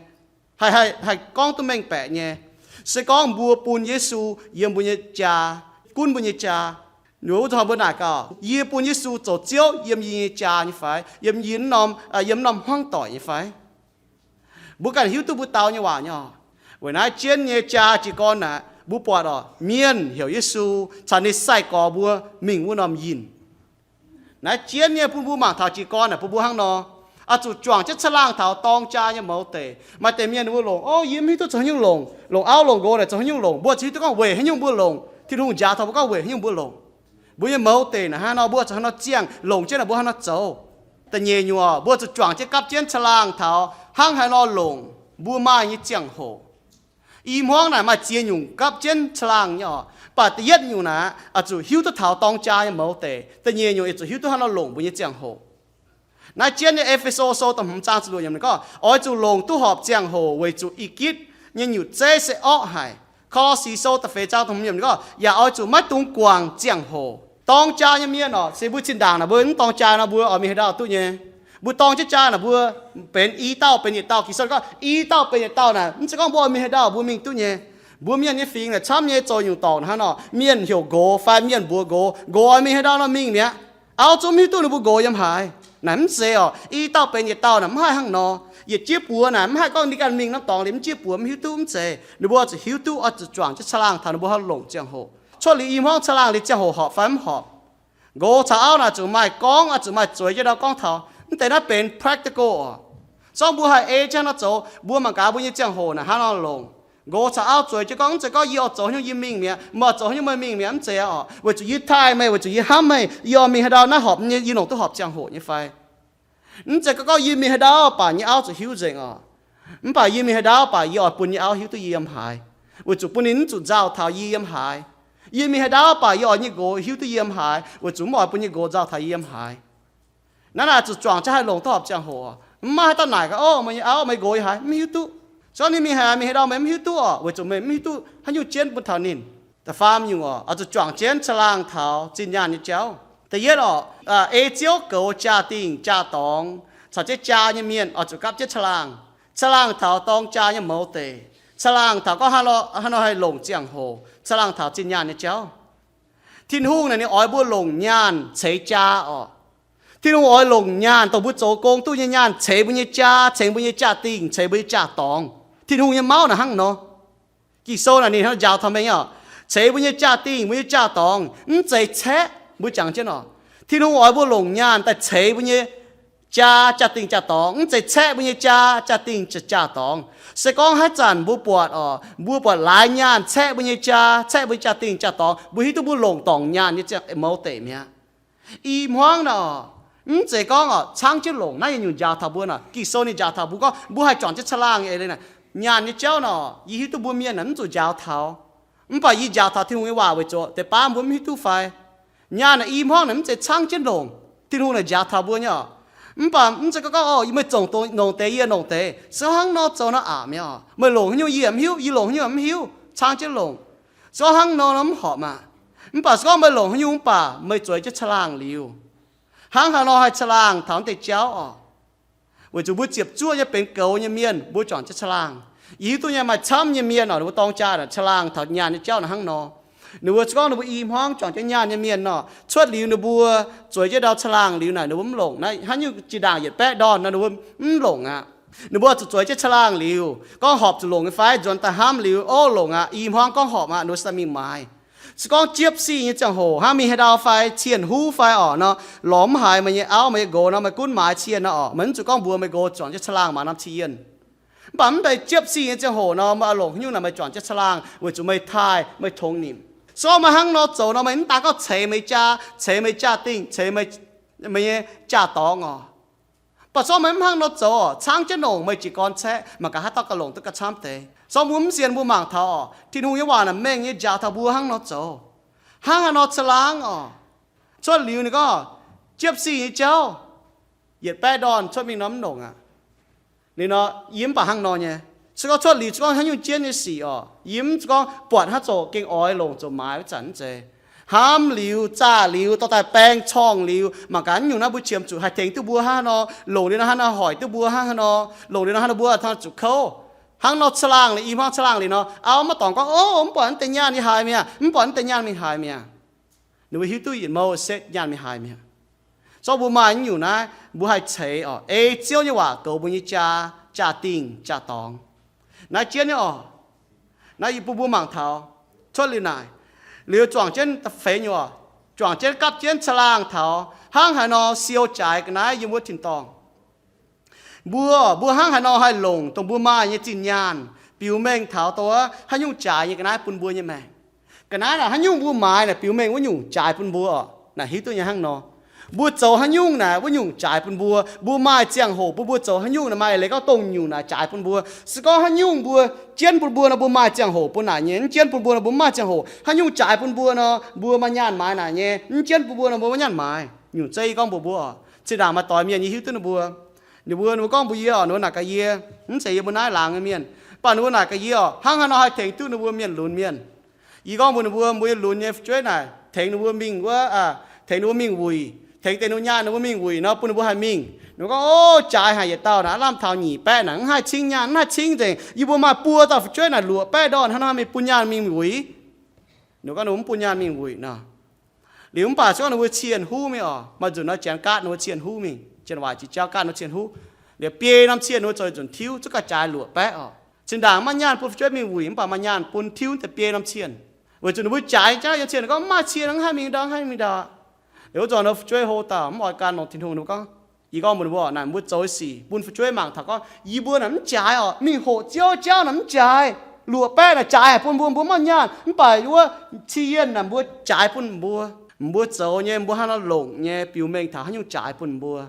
haih, haih, haih gorngv duqv mengh baeqc nyei. Se gorngv mbuo bun Yesu yiem mbuo nyei jaa, gunv mbuo nyei jaa, wuov zuqc mbuo naaic gaax, yie bun Yesu zoux Ziouv yiem yie nyei jaa nyei fai, yiem yie norm, yiem norm hmuangv doic nyei fai? Mbuo ganh hiuv duqv mbuo dau nyei waac nyei oc. Weic naaiv jienv nyei jaa jiez gorn naaic, mbuo buatc oc, mienh heuc Yesu caux ninh sai-gorx mbuo mingh wuov norm yinh. Naaiv jienv nyei bun mbuo mangc taux jiez gorn naaic bun mbuo hnangv nor, oix zuqc juangc jienv caangh laangh taux dorng jaa nyei mouz deic. Maaih deix mienh ninh mbuo longc, o, yie mv hiuv duqv zoux haaix nyungc longc, longc auv longc nqox naaic zoux haaix nyungc longc, mbuo zuqc hiuv duqv gorngv weic haaix nyungc mbuo longc, Tin-Hungh njaaux taux mbuo gorngv weic haaix nyungc mbuo longc. Mbuo nyei mouz deic naaic hnangv nor, mbuo zuqc hnangv nor ziangh longc jienv naaic mbuo hnangv nor zoux. Da'nyeic nyungc oc, mbuo zuqc juangc jienv gapv jienv caangh laangh taux hnangv haaix nor longc mbuo maaih nyei ziangh hoc. I hmuangv naaic maaih ziex nyungc gapv jienv caangh laangh nyei oc. Mv baac da'yietv nyungc naaic, oix zuqc hiuv duqv taux dorng jaa nyei mouz deic. Da'nyeic nyungc, oix zuqc hiuv duqv hnangv nor longc mbuo nyei ziangh hoc. Naaiv jienv nyei E^fe^so Sou da'hmz zaang ziepc luoqc yiemc ninh gorngv, oix zuqc longc duqv horpc ziangh hoc weic zuqc ih gitv nyei nyutc zeiv se orqv haic. Ko^lo^si Sou da'feix zaang da'hmz yiemc ninh gorngv, yaac oix zuqc maiv dungx guangc ziangh hoc. Dorng jaa nyei mienh oc, se mbuo zinh ndaangc naaic mbuo mv dorng jaa nor mbuo oix mingh haaix ndau duqv nyei? Mbuo dorng jienv jaa naaic mbuo benx i dauh benx yietc dauh, Ging-Sou gorngv i dauh benx yietc dauh naaic, mv zeiz gorngv mbuo oix mingh haaix ndau mbuo mingh duqv nyei. Mbuo mienh nyei fingx naaic camv nyei zoux nyungc dorngc hnangv nor, mienh heuc nqox fai mienh mbuox nqox, nqox oix mingh haaix ndau nor mingh mi'aqv. Auv zungv mv hiuv duqv ninh mbuo nqox yiem haaix. Naaic mv zeiz oc, i dauh benx yietc dauh naaic mv haih hnangv nor. Yietc jieqv buoz naaic mv haih gorngv ninh ganh mingh norm dorngx liuz mv jieqv buoz mv hiuv duqv, mv zeiz. Ninh mbuo zuqc hiuv duqv, oix zuqc juangc jienv caangh laangh taux ninh mbuo haih longc ziangh hoc. Cuotv liuz i hmuangv caangh laangh liuz ziangh hoc horpc fai mv horpc. Nqox caux auv naaic zuqc maaih gorngv, oix zuqc maaih zueiz jienv ndau gorngv taux. Mv deix naaiv benx practical oc. Se gorngv mbuo haih ei jienv nor zoux, mbuo mangc gaax mbuo nyei ziangh hoc naaic hnangv nor longc. Nqox caux auv zueiz jienv gorngv, mv zeiz gorngv yie oix zoux haaix nyungc yie mingh mi'aqv, meih oix zoux haaix nyungc meih mingh mi'aqv, mv zeiz oc. Weic zuqc yie taaih meih, weic zuqc yie hnamv meih, yie oix mingh haaix ndau naaiv horpc nyei, yie longc duqv horpc ziangh hoc nyei fai? Mv zeiz gorngv, gorngv yie mingh haaix ndau baac nyei auv zuqc hiuv nzengc oc. Mv baac yie mingh haaix ndau baac yie oix bun nyei auv hiuv duqv yie yiem haaix, weic zuqc bun ninh mv zuqc nzauh taux yie yiem haaix. Yie mingh haaix ndau baac yie oix nyei nqox hiuv duqv yie yiem haaix, weic zuqc mv oix bun nyei nqox nzauh taux yie yiem haaix. Naaiv naaic zuqc juangc jienv haih longc duqv horpc ziangh hoc. Mv maaih haaix dauh naaic gaax, o, meih nyei auv, meih nqox yiem haaix, mv hiuv duqv. Se gorngv ninh mingh haaix, mingh haaix ndau meih mv hiuv duqv oc, weic zuqc meih mv hiuv duqv haaix nyungc jienv bun taux ninh. Da'faam nyungc oc, oix zuqc juangc jienv caangh laangh taux zinh nyaanh nyei jauv. Da'yietv oc, ei Ziouv goux jaa-dingh jaa-dorngx caux jienv jaa nyei mienh oix zuqc gapv jienv caangh laangh. Caangh laangh taux dorng jaa nyei mouz deic. Caangh laangh taux gorngv hnangv nor haih longc ziangh hoc. Caangh laangh taux zinh nyaanh nyei jauv. Tin-Hungh naaic ninh oix mbuo longc nyaanh ceix jaa oc. Tin-Hungh oix longc nyaanh dongh mbuo zoux gong duqv nyei nyaanh ceix mbuo nyei jaa, ceix mbuo nyei jaa-dingh, ceix mbuo nyei jaa-dorngx. Tin-Hungh nyei mauv naaic hnangv nor. Ging-Sou naaic ninh hnangv njaaux taux mengh oc, ceix mbuo nyei jaa-dingh, mbuo nyei jaa-dorngx, mv zeiz caeqv. Mbuo jangx jienv oc, Tin-Hungh oix mbuo longc nyaanh daaih ceix mbuo nyei jaa, jaa-dingh, jaa-dorngx, mv zeiz caeqv mbuo nyei jaa, jaa-dingh, jaa-dorngx. Se gorngv haaix zanc mbuo buatc oc, mbuo buatc laaix nyaanh caeqv mbuo nyei jaa, caeqv mbuo nyei jaa-dingh, jaa-dorngx, mbuo hiuv duqv mbuo longc dorngc nyaanh nyei ziangh mouz deic mi'aqv. I hmuangv naaic oc, mv zeiz gorngv oc, caangv jienv longc. Naaiv yietc nyungc njaaux taux mbuo naaic, Ging-Sou ninh njaaux taux mbuo gorngv mbuo haih juangc jienv caangh laangh nyei eix leiz naaic. Nyaanh nyei jauv naaic, yie hiuv duqv mbuo mienh naaic mv zuqc njaaux taux. Mv baac yie njaaux taux Tin-Hungh nyei waac weic zuqc deix baav mbuo mv hiuv duqv fai. Nyaanh naaic i hmuangv naaic mv zeiz caangv jienv longc. Tin-Hungh naaic njaaux taux mbuo nyei oc. Mv baac mv zeiz gorngv, gorngv, o, meih zongc longc deix, yie longc deix, se hnangv nor zoux nor aqc mi'aqv oc. Meih longc haaix nyungc yie mv hiuv, yie longc haaix nyungc mv hiuv, caangv jienv longc. Se gorngv hnangv nor nor mv horpc maah. Mv baac se gorngv meih longc haaix nyungc mv baac meih zueiz jienv caangh laangh liuz, hnangv haaix nor haih caangh laangh taux naaiv deix jauv oc. Weic zuqc mbuo ziepc zuoqv nyei benx goux nyei mienh, mbuo juangc jienv caangh laangh. Yie hiuv duqv nyei maaih camv nyei mienh oc, ninh mbuo dorng jaa naaic caangh laangh taux nyaanh nyei jauv naaic hnangv nor. Ninh mbuo se gorngv ninh mbuo i hmuangv juangc jienv nyaanh nyei mienh nor, cuotv liuz ninh mbuo zueiz jienv ndau caangh laangh liuz naaic, ninh mbuo mv longc. Naaiv haaix nyungc jiex ndaangc yietc baeqv ndorn nor ninh mbuo mv longc aqv. Ninh mbuo zuqc zueiz jienv caangh laangh liuz, gorngv horpc zuqc longc nyei fai, nzuonx daaih hnamv liuz, o, longc aqv, i hmuangv gorngv horpc aqv, ninh mbuo se daaih mingh maaiz. Se gorngv jiepv sih nyei ziangh hoc hnangv mingh haaix ndau fai cienh huv fai oc nor, lorz mv haiz meih nyei auv meih nyei nqox nor, meih gunv maaiz cienh nor oc, meih mv zuqc gorngv mbuox meih nqox juangc jienv caangh laangh maaiz norm cienh. Mv baac mv deix jiepv sih nyei ziangh hoc nor, meih oix longc haaix nyungc naaic meih juangc jienv caangh laangh weic zuqc meih taaih, meih tongx nimc. Se gorngv meih hnangv nor zoux nor, meih mv daan gorngv ceix meih jaa, ceix meih jaa-dingh, ceix meih meih nyei jaa-dorngx oc. Mv baac zorqv meih mv hnangv nor zoux oc, caangv jienv longc meih jiez gorn caeqv, mangc gaax haaix dauh gauh longc duqv gauh camv deix. Zorqv mbuo mv sienx mbuo mangc taux oc, Tin-Hungh nyei waac naaic mengh nyei njaaux taux mbuo hnangv nor zoux. Hnangv haaix nor caangh laangh oc. Cuotv liuz ninh gorngv, jiepv sic nyei jauv, yietc baeqv ndorn cuotv mingh nor mv longc aqv. Ninh nor, yie mv baac hnangv nor nyei. Se gorngv cuotv liuz, se gorngv haaix nyungc jienv nyei sic oc, yie mv gorngv buatc hnangv zoux gengh oix longc zoux maaiz wuov zanc mv zeiz. Hnamv liuz, zaah liuz, dorh daaih baeng corngh liuz, mangc gaax nyungc naaiv mbuo qiemx zuqc haih tengx duqv mbuo hnangv haaix nor, longc liuz nor hnangv nor hoic duqv mbuo hnangv haaix nor, longc liuz nor hnangv nor mbuo zuqc kouv. Hnangv nor caangh laangh liuz, i hmuangx caangh laangh liuz nor, auv maiv dorngx gorngv, Ov, mv buatc naaiv deix nyaanh yie haiz mi'aqv, mv buatc naaiv deix nyaanh mingh haiz mi'aqv. Ninh mbuo hiuv duqv yietc mouh setv nyaanh mingh haiz mi'aqv. Zorqv mbuo maaih nyungc naaiv, mbuo haih ceix oc, ei Ziouv nyei waac goux mbuo nyei jaa, jaa-dingh, jaa-dorngx. Naaiv jienv nyei oc. Naaiv yie bun mbuo mangc taux, cuotv liuz naaic, liuz juangc jienv da'feix nyungc oc, juangc jienv gapv jienv caangh laangh taux hnangv haaix nor siou jaaix ga'naaiv yiem wuov tin-dorngh. Mbuo, mbuo hnangv haaix nor haih longc dongh mbuo maaih nyei zinh nyaanh biux mengh taux dongh wuov haaix nyungc jaaix nyei ga'naaiv bun mbuo nyei maengc. Ga'naaiv naaic haaix nyungc mbuo maaiz naaic biux mengh wuov nyungc jaaix bun mbuo oc. Naaic hiuv duqv nyei hnangv nor. Mbuo zoux haaix nyungc naaic wuov nyungc jaaix bun mbuo. Mbuo maaih ziangh hoc bun mbuo zoux haaix nyungc naaic, maaih eix leiz gorngv dongh nyungc naaic jaaix bun mbuo. Se gorngv haaix nyungc mbuo jienv bun mbuo nor, mbuo maaih ziangh hoc bun naaic nyei. Mv jienv bun mbuo nor, mbuo mv maaih ziangh hoc. Haaix nyungc jaaix bun mbuo nor, mbuo maaih nyaanh maaiz naaic nyei. Mv jienv bun mbuo nor, mbuo maiv nyaanh maaiz. Nyungc zeiv yie gorngv mbuox mbuo oc, zinh ndaangc maaih doix mienh yie hiuv duqv ninh mbuo. Ninh mbuo, ninh mbuo gorngv mbuox yie oc, ninh mbuo naaic gaax yie, mv zeiz yie mbuo naaiv laangz nyei mienh, mv baac ninh mbuo naaic gaax yie oc, hnangv haaix nor haih tengx duqv ninh mbuo mienh lunx mienh. Yie gorngv mbuox ninh mbuo, mbuo nyei lunx nyei fu'jueiv naaic tengx ninh mbuo mingh wuov, tengx ninh mbuo mingh wuic, tengx deix ninh mbuo nyaanh ninh mbuo mingh wuic nor, bun ninh mbuo haih mingh. Ninh mbuo gorngv, Ov, jaaix haic yietc dauh naaic, lamh taux nyic baeqv naaic, mv haih cingv nyaanh, mv haih cingv nzengc. Yie mbuo maaih buo dauh fu'jueiv naaic, luoqc baeqv ndorn hnangv naaiv mingh bun nyaanh mingh wuic. Ninh gorngv ninh mbuo mv bun nyaanh mingh wuic nor. Liuz mv baac se gorngv ninh mbuo cien huv mingh oc, maaih nzunc nor janx gaatv ninh mbuo cien huv mingh, janx waaic jiex jauv gaatv ninh mbuo cien huv. Liuz biei norm cien ninh mbuo zoux nzunc tiuv, zuqc gauh jaaix luoqc baeqv oc. Zinh ndaangc maiv nyaanh bun fu'jueiv mingh wuic, mv baac maaih nyaanh bun tiuv deix biei norm cien. Weic zuqc ninh mbuo jaaix jauv yiem cien, gorngv mv maaih cien, mv haih mingh ndau, mv haih mingh ndau. Liuz wuov zanc nor fu'jueiv hlo dauh mv oix gan longc Tin-Hungh, ninh mbuo gorngv, yie gorngv mbuox ninh mbuo, naaic mbuo zoux nyei sic bun fu'jueiv mangc taux gorngv yie mbuo naaic mv jaaix oc, mingh hoqc Ziouv jauv naaic mv jaaix. Luoqc baeqv naaic jaaix haic bun mbuo, mbuo mv maaih nyaanh, mv baac wuov ci yienh naaic mbuo jaaix bun mbuo. Mbuo zoux nyei, mbuo hnangv nor longc nyei, biux mengh taux haaix nyungc jaaix bun mbuo.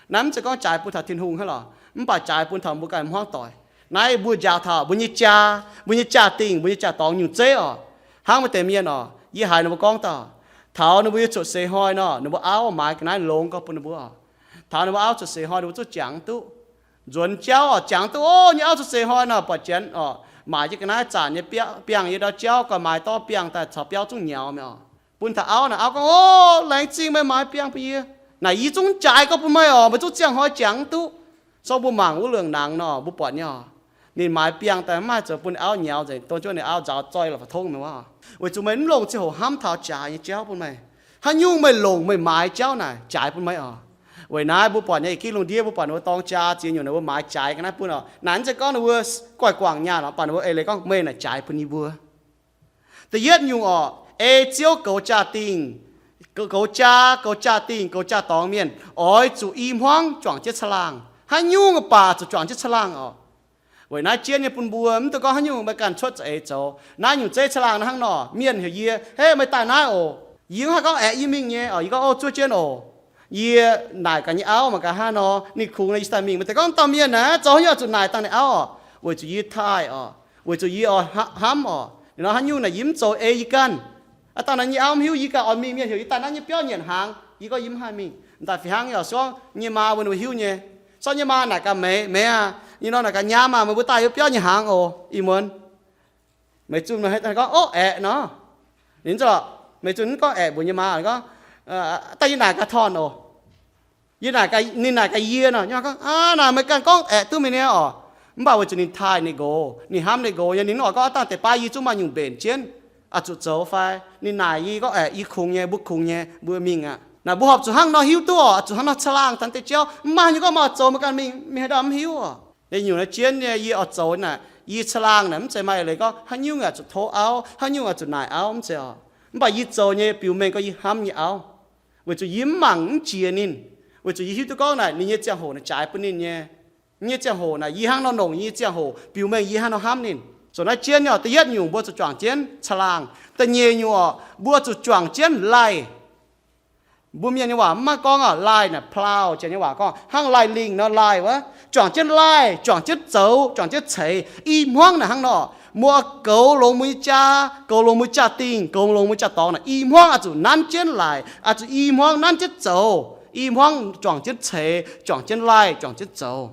Naaiv mv zeiz gorngv jaaix bun taux Tin-Hungh hnangv lorqc, mv baac jaaix bun taux mbuo ganh hmuangv doic. Naaiv mbuo njaaux taux mbuo nyei jaa, mbuo nyei jaa-dingh, mbuo nyei jaa-dorngx nyungc zeiv oc. Hnangv maaih deix mienh oc, yie haiz ninh mbuo gorngv dauh, taux ninh mbuo nyei cuotv seix hnoi nor, ninh mbuo auv maaiz ga'naaiv longx gorx bun ninh mbuo oc. Taux ninh mbuo auv cuotv seix hnoi ninh mbuo zuqc jangx duqv nzuonx jauv oc, jangx duqv, ov, nyei auv cuotv seix hnoi nor, buatc janx oc, maaiz jienv ga'naaiv zanc nyei biangh yiem ndau jauv, gauh maaiz dorv biangh daaih caux biauv zungv nyaux mi'aqv oc. Bun taux auv naaic, auv gorngv, Ov, laengz zingh meih maaiz biangh bun yie. Naaic yie zungv jaaix gorx bun meih oc, meih zungv ziangh hnoi jangx duqv. Zorqv mbuo mangc wuov luoqc nangx nor, mbuo buatc nyei oc, ninh maaiz biangh daaih mv haih zoux bun ninh auv nyaux nzengc, dongh jienv ninh auv nzaaux zoih la'fapv tongv mi'aqv oc. Weic zuqc meih mv longc ziangh hoc hnamv taux jaaix nyei jauv bun meih. Haaix nyungc meih longc meih maaiz jauv naaic jaaix bun meih oc. Weic naaiv mbuo buatc nyei, ih gih lungh ndiev mbuo buatc ninh mbuo dorng jaa ziex nyungc, ninh mbuo maaiz jaaix ga'naaiv bun oc. Naaic mv zeiz gorngv ninh mbuo goiv guangc nyaanh oc, mv baac ninh mbuo eix leiz gorngv meih naaic jaaix bun yie mbuo. Da'yietv nyungc oc, ei Ziouv goux jaa-dingh, goux jaa, goux jaa-dingh, goux jaa-dorngx mienh oix zuqc i hmuangv juangc jienv caangh laangh. Haaix nyungc baac zuqc juangc jienv caangh laangh oc. Weic naaiv jienv nyei bun mbuo, mv dungx gorngv haaix nyungc meih ganh cuotv za'eix zoux. Naaiv nyungc zeiv caangh laangh naaiv hnangv nor, mienh heuc yie, Hei, meih daaih naaiv oc. Yie mv haih gorngv aeqv, yie mingh nyei oc. Yie gorngv, Ov, zuov jienv oc. Yie naaic gaax nyei auv mangc gaax hnangv nor, ninh kungx nor yie cingx daaih mingh. Maaih deix gorngv dauh mienh naaic, zoux haaix nyungc zuqc naaic dangh ninh auv oc? Weic zuqc yie taaih oc. Weic zuqc yie oix hnamv oc. Ninh nor haaix nyungc naaic yie mv zoux ei yie ganh. Aa, dangh naaiv nyei auv mv hiuv, yie ganh oix mingh, mienh heuc yie daaih naaiv nyei biauv nyanc hnaangx. Yie gorngv yie mv haih mingh. M'daaih fih hnangv nyei oc, se gorngv nyei maa mbuo ninh mbuo hiuv nyei. Sortv nyei maa naaic gaax meih, Meih aac, nyei nor naaic gaax nyaam aac, meih mbuo daaih yie biauv nyanc hnaangx oc, ih muonz. Meih zungv gorngv, Ov, aeqv, nor. Ninh zungv, meih zungv gorngv aeqv mbuox nyei maa gorngv, Daaih yie naaic gaax torn oc. Yie naaic, ninh naaic gaax yie nor, gorngv, Aa, naaic meih ganh gorngv aeqv duqv mingh nyei oc. Mv baac weic zuqc ninh taaih ninh nqox, ninh hnamv ninh nqox nyei, ninh mv oix gorngv, Aa, dangh deix baav yie zungv maaih nyungc mbenc jienv, aa, zuqc zoux fai? Ninh naaic yie gorngv aeqv, yie kungx nyei, mbuo kungx nyei, mbuo mingh aqv. Naaic mbuo horpc zuqc hnangv nor hiuv duqv oc, zuqc hnangv nor caangh laangh taux deix jauv, mv maaih haaix nyungc gorngv meih oix zoux meih ganh mingh, mingh haaix dauh mv hiuv oc. Nyungc naaiv jienv nyei yie oix zoux naaic, yie caangh laangh naaic mv zeiz maaih eix leiz gorngv haaix nyungc aeqv zuqc tov auv, haaix nyungc aeqv zuqc naaic auv, mv zeiz oc. Mv baac yie zoux nyei biux mengh gorngv yie hnamv nyei auv, weic zuqc yie mv mangc mv jiex ninh, weic zuqc yie hiuv duqv gorngv naaic ninh nyei ziangh hoc naaic jaaix bun ninh nyei. Nyei ziangh hoc naaic yie hnangv nor longc yie nyei ziangh hoc biux mengh yie hnangv nor hnamv ninh. Zoux naaiv jienv nyei oc, da'yietv nyungc mbuo zuqc juangc jienv caangh laangh. Da'nyeic nyungc oc, mbuo zuqc juangc jienv laih. Mbuo mienh nyei waac mv maaih gorngv aqv, laaih naaic plough, janx nyei waac gorngv hnangv laaih lingh nor laaih wuov. Juangc jienv laaih, juangc jienv zoux, juangc jienv ceix. I hmuangv naaic hnangv nor, mbuo goux longx mbuo nyei jaa, goux longx mbuo jaa-dingh, goux longx mbuo jaa-dorngx naaic, i hmuangv oix zuqc nanv jienv laaih, oix zuqc i hmuangv nanv jienv zoux. I hmuangv juangc jienv ceix, juangc jienv laaih, juangc jienv zoux.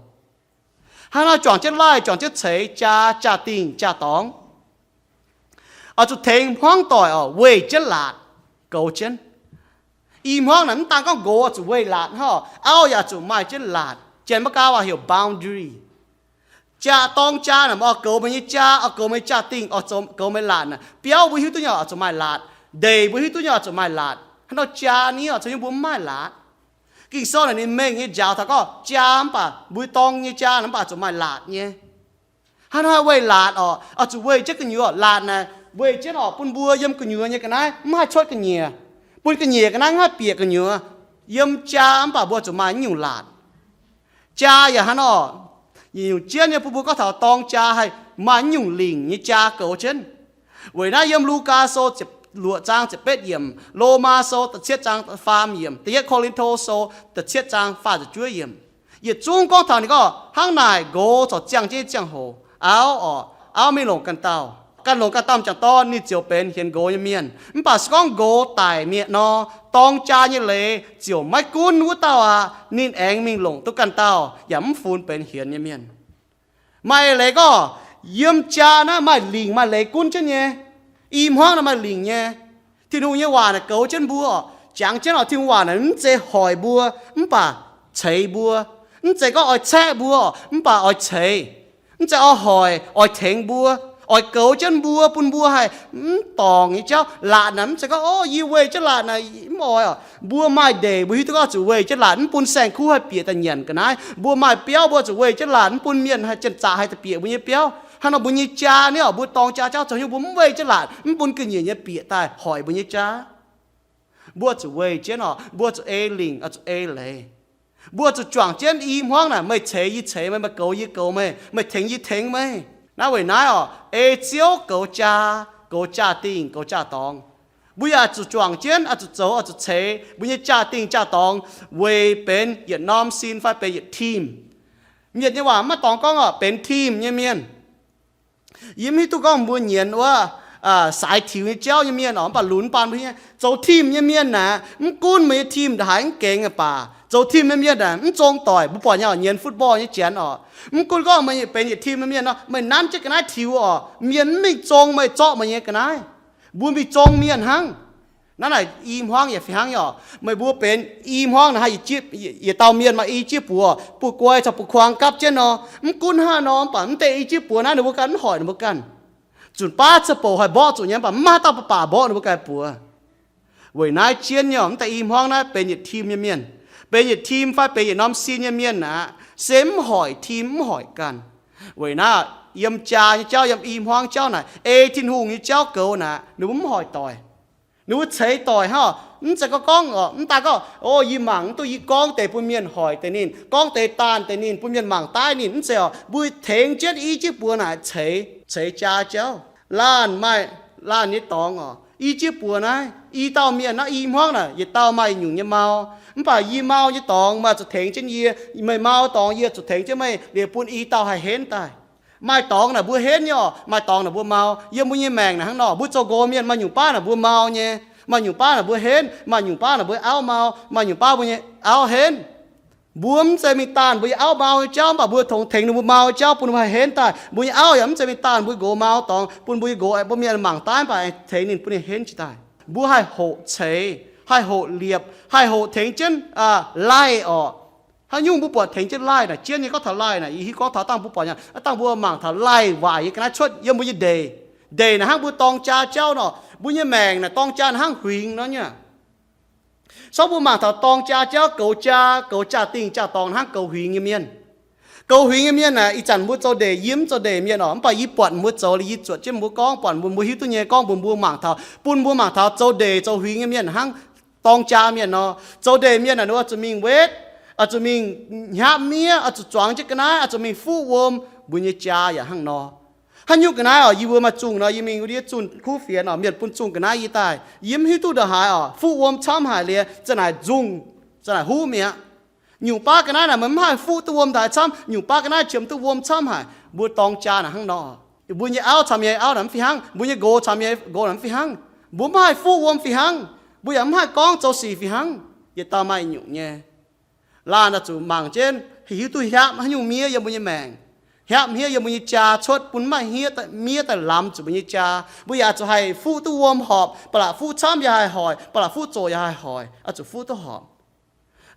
Hnangv nor juangc jienv laaih, juangc jienv ceix, jaa, jaa-dingh, jaa-dorngx, oix zuqc tengx hmuangv doic oc, weih jienv laatc goux jienv. I hmuangv naaic mv daan gorngv nqox oix zuqc weih laatc hnangv, auv yaac zuqc maaih jienv laatc. Janx maiv gaax waac heuc boundary. Jaa, dorng jaa naaic, oix goux meih nyei jaa, oix goux meih jaa-dingh, oix goux meih laatc naaic, biauv mbuo hiuv duqv nyei oix zuqc maaih laatc, ndeic mbuo hiuv duqv nyei oix zuqc maaih laatc. Hnangv nor jaa ni oix zuqc nyei mbuo mv maaih laatc. Ging-Sou naaic ninh mengh nyei njaaux taux gorngv jaa mv baac mbuo dorng nyei jaa naaic mv baac zuqc maaih laatc nyei. Hnangv nor haih weih laatc oc, oix zuqc weih jienv gu'nyuoz. Laatc naaic weih jienv oc, bun mbuo yiem gu'nyuoz nyei ga'naaiv mv haih cuotv ga'nyiec, bun ga'nyiec ga'naaiv mv haih bieqc gu'nyuoz. Yiem jaa mv baac mbuo zuqc maaih nyungc laatc. Jaa yaac hnangv nor, nyungc jienv nyei bun mbuo gorngv taux dorng jaa haih maaih nyungc lingc nyei jaa goux jienv. Weic naaiv yiem Lugaa Sou luoqc zaang ziepc betv yiemc, Lomaa Sou da'cietv zaang faam yiemc, da'yietv Ko^lin^to Sou da'cietv zaang faah ziepc juov yiemc, yietc zungv gorngv taux ninh gorngv hnangv naaic nqox corc ziangh jienv nyei ziangh hoc, auv oc, auv mingh longc ganh dauh, ganh longc ganh dauh m'jangc dorn, ninh ziouc benx hienx nqox nyei mienh. Mv baac se gorngv nqox daic mi'aqv nor, dorng jaa nyei leiz ziouc maiv gunv wuov dauh aqv. Ninh aengx mingh longc duqv ganh dauh yaac mv funx benx hienx nyei mienh. Maaih eix leiz gorngv, yiem jaa naaiv maaih lingc maaih leiz gunv jienv nyei. I hmuangv naaiv maaih lingc nyei. Tin-Hungh nyei waac naaic goux jienv mbuo, jangx jienv oc. Tin-Hungh waac naaic mv zeiz hoic mbuo, mv baac ceix mbuo. Mv zeiz gorngv oix caeqv mbuo, mv baac oix ceix. Mv zeiz oix hoic, oix tengx mbuo, oix goux jienv mbuo, bun mbuo haih mv dorngc nyei jauv. Laatc naaic mv zeiz gorngv, o, yie weih jienv laatc naaic mv oix oc. Mbuo maaih ndeic, mbuo hiuv duqv gorngv zuqc weih jienv laatc mv bun saeng-kuv haih bieqc daaih nyanc ga'naaiv. Mbuo maaih biauv, mbuo zuqc weih jienv laatc mv bun mienh haih janx-zaqc haih daaih bieqc mbuo nyei biauv. Hnangv nor mbuo nyei jaa ni oc, mbuo dorng jaa jauv zoux hnyouv mbuo mv weih jienv laatc mv bun ga'nyiec nyei bieqc daaih hoic mbuo nyei jaa. Mbuo zuqc weih jienv oc, mbuo zuqc ei lingc, oix zuqc ei leiz. Mbuo zuqc juangc jienv i hmuangv naaic, meih ceix yie ceix meih, meih goux yie goux meih, meih tengx yie tengx meih. Naaiv weic naaiv oc, ei Ziouv goux jaa, goux jaa-dingh, goux jaa-dorngx. Mbuo yaac zuqc juangc jienv, oix zuqc zoux, oix zuqc ceix mbuo nyei jaa-dingh jaa-dorngx weic benx yietc norm sin fai benx yietc team. Mienh nyei waac maiv dorngx gorngv oc, benx team nyei mienh. Yie mv hiuv duqv gorngv mbuo nyienz wuov, aa, saaix tiux nyei jauv nyei mienh oc, mv baac lunx baan mbuo hiuv nyei, zoux team nyei mienh naaic, mv gunv meih nyei team ndongc haaix mv gengx baac, zoux team nyei mienh naaic mv zong doic. Mbuo buatc nyei oc, nyienz football nyei janx oc, mv gunv gorngv meih benx yietc team nyei mienh nor, meih nanv jienv ga'naaiv tiux oc, mienh mv mingh zong meih, zorqv meih nyei ga'naaiv. Mbuo mingh zong mienh hnangv. Naaiv naaic i hmuangv yaac fih hnangv nyei oc. Meih mbuo benx i hmuangv naaic, haih yietc dauh mienh maaih i jieqv buoz, buoz-guai caux buoz-kuang gapv jienv nor, mv gunv hnangv nor, mv baac mv deix i jieqv buoz naaiv ninh mbuo ganh mv hoic ninh mbuo ganh. Zunc baav ziangh hoc haih mborqv zuqc nyei, mv baac mv maaih haaix dauh baac mborqv ninh mbuo ganh buoz. Weic naaiv jienv nyei oc, mv deix i hmuangv naaiv benx yietc team nyei mienh, benx yietc team fai benx yietc norm sin nyei mienh aqv, se mv hoic team, mv hoic ganh. Weic naaiv yiem jaa nyei jauv, yiem i hmuangv jauv naaic, ei Tin-Hungh nyei jauv goux naaic, ninh mbuo mv hoic doic. Ninh mbuo ceix doic hnangv oc. Mv zeiz gorngv, gorngv oc, mv daan gorngv, o, yie mangc mv duqv, yie gorngv deix bun mienh hoic deix ninh, gorngv deix daanh deix ninh, bun mienh mangc daaih ninh. Mv zeiz oc. Mbuo tengx jienv i jieqv buoz naaic ceix, ceix jaa jauv. Laanh maaih laanh nyei dorngx oc. I jieqv buoz naaiv, i dauh mienh naaiv, i hmuangv naaic, yietc dauh maaih nyungc nyei mau. Mv baac yie mau nyei dorngx meih zuqc tengx jienv yie, meih mau dorngx yie zuqc tengx jienv meih, liuz bun i dauh haih henv daaih. Maaih dorngx naaic mbuo henv nyei oc, maaih dorngx naaic mbuo mau. Yiem mbuo nyei maengc naaic hnangv nor, mbuo zoux nqox mienh maaih nyungc baav naaic mbuo mau nyei, maaih nyungc baav naaic mbuo henv, maaih nyungc baav naaic mbuo auv mau, maaih nyungc baav mbuo nyei auv henv. Mbuo mv zeiz mingh daanh mbuo nyei auv mau nyei jauv, mv baac mbuo tongx tengx ninh mbuo mau nyei jauv bun ninh mbuo haih henv daaih. Mbuo nyei auv yaac mv zeiz mingh daanh mbuo nqox mau dorngx bun mbuo nyei nqox, bun mienh mangc daaih, mv baac tengx ninh bun ninh henv jiez daaih. Mbuo haih hoqc ceix, haih hoqc liepc, haih hoqc tengx jienv, aa, laih orqc. Haaix nyungc mbuo buatc tengx jienv laih naaic, jienv nyei gorngv taux laih naaic, yie hiuv gorngv taux dangh mbuo buatc nyei, dangh mbuo mangc taux laih waaic nyei ga'naaiv cuotv yiem mbuo nyei ndeic. Ndeic naaic hnangv mbuo dorng jaa jauv nor, mbuo nyei maengc naaic dorng jaa naaic hnangv huingx nor nyei. Sorng mbuo mangc taux dorng jaa jauv, goux jaa, goux jaa-dingh jaa-dorngx hnangv goux huingx nyei mienh. Goux huingx nyei mienh naaic, ih zanc mbuo zoux ndeic, yie mv zoux ndeic mienh oc, mv baac yie buatc mbuo zoux, yie zuotc jienv mbuo gorngv, buatc mbuo hiuv duqv nyei gorngv mbuox mbuo mangc taux, bun mbuo mangc taux zoux ndeic zoux huingx nyei mienh hnangv dorng jaa mienh nor. Zoux ndeic mienh naaic, ninh oix zuqc mingh wetv, oix zuqc mingh hnyapv miev, oix zuqc zuangx jienv ga'naaiv, oix zuqc mingh fuqv wuom. Mbuo nyei jaa yaac hnangv nor. Haaix nyungc ga'naaiv oc, yie mbuo maaih zungh nor, yie mingh wuov ndiev zunh kuv fienx oc, mienh bun zungh ga'naaiv yie daaih, yie mv hiuv duqv ndongc haaix oc, fuqv wuom camv haic liuz, za'naaic nzungh, za'naaic huv mi'aqv. Nyungc baav ga'naaiv naaic meih mv haih fuqv duqv wuom ndongc haaix camv, nyungc baav ga'naaiv qiemx duqv wuom camv haic. Mbuo dorng jaa naaic hnangv nor. Mbuo nyei auv caux mienh auv naaic mv fih hnangv, mbuo nyei nqox caux mienh nqox naaic mv fih hnangv. Mbuo mv haih fuqv wuom fih hnangv, mbuo yaac mv haih gorngv zoux sic fih hnangv. Yietc dauh maaih nyungc nyei. Laanh oix zuqc mangc jienv, hiuv duqv hiaapv haaix nyungc miev yiem mbuo nyei maengc, hiaapv hniev yiem mbuo nyei jaa cuotv, bun mv maaih hniev, miev daaih lamz zuqc mbuo nyei jaa. Mbuo yaac zuqc haih fuqv duqv wuom horpc. Ba'laqc fuqv camv yaac haih hoic, ba'laqc fuqv zoqc yaac haih hoic, oix zuqc fuqv duqv horpc.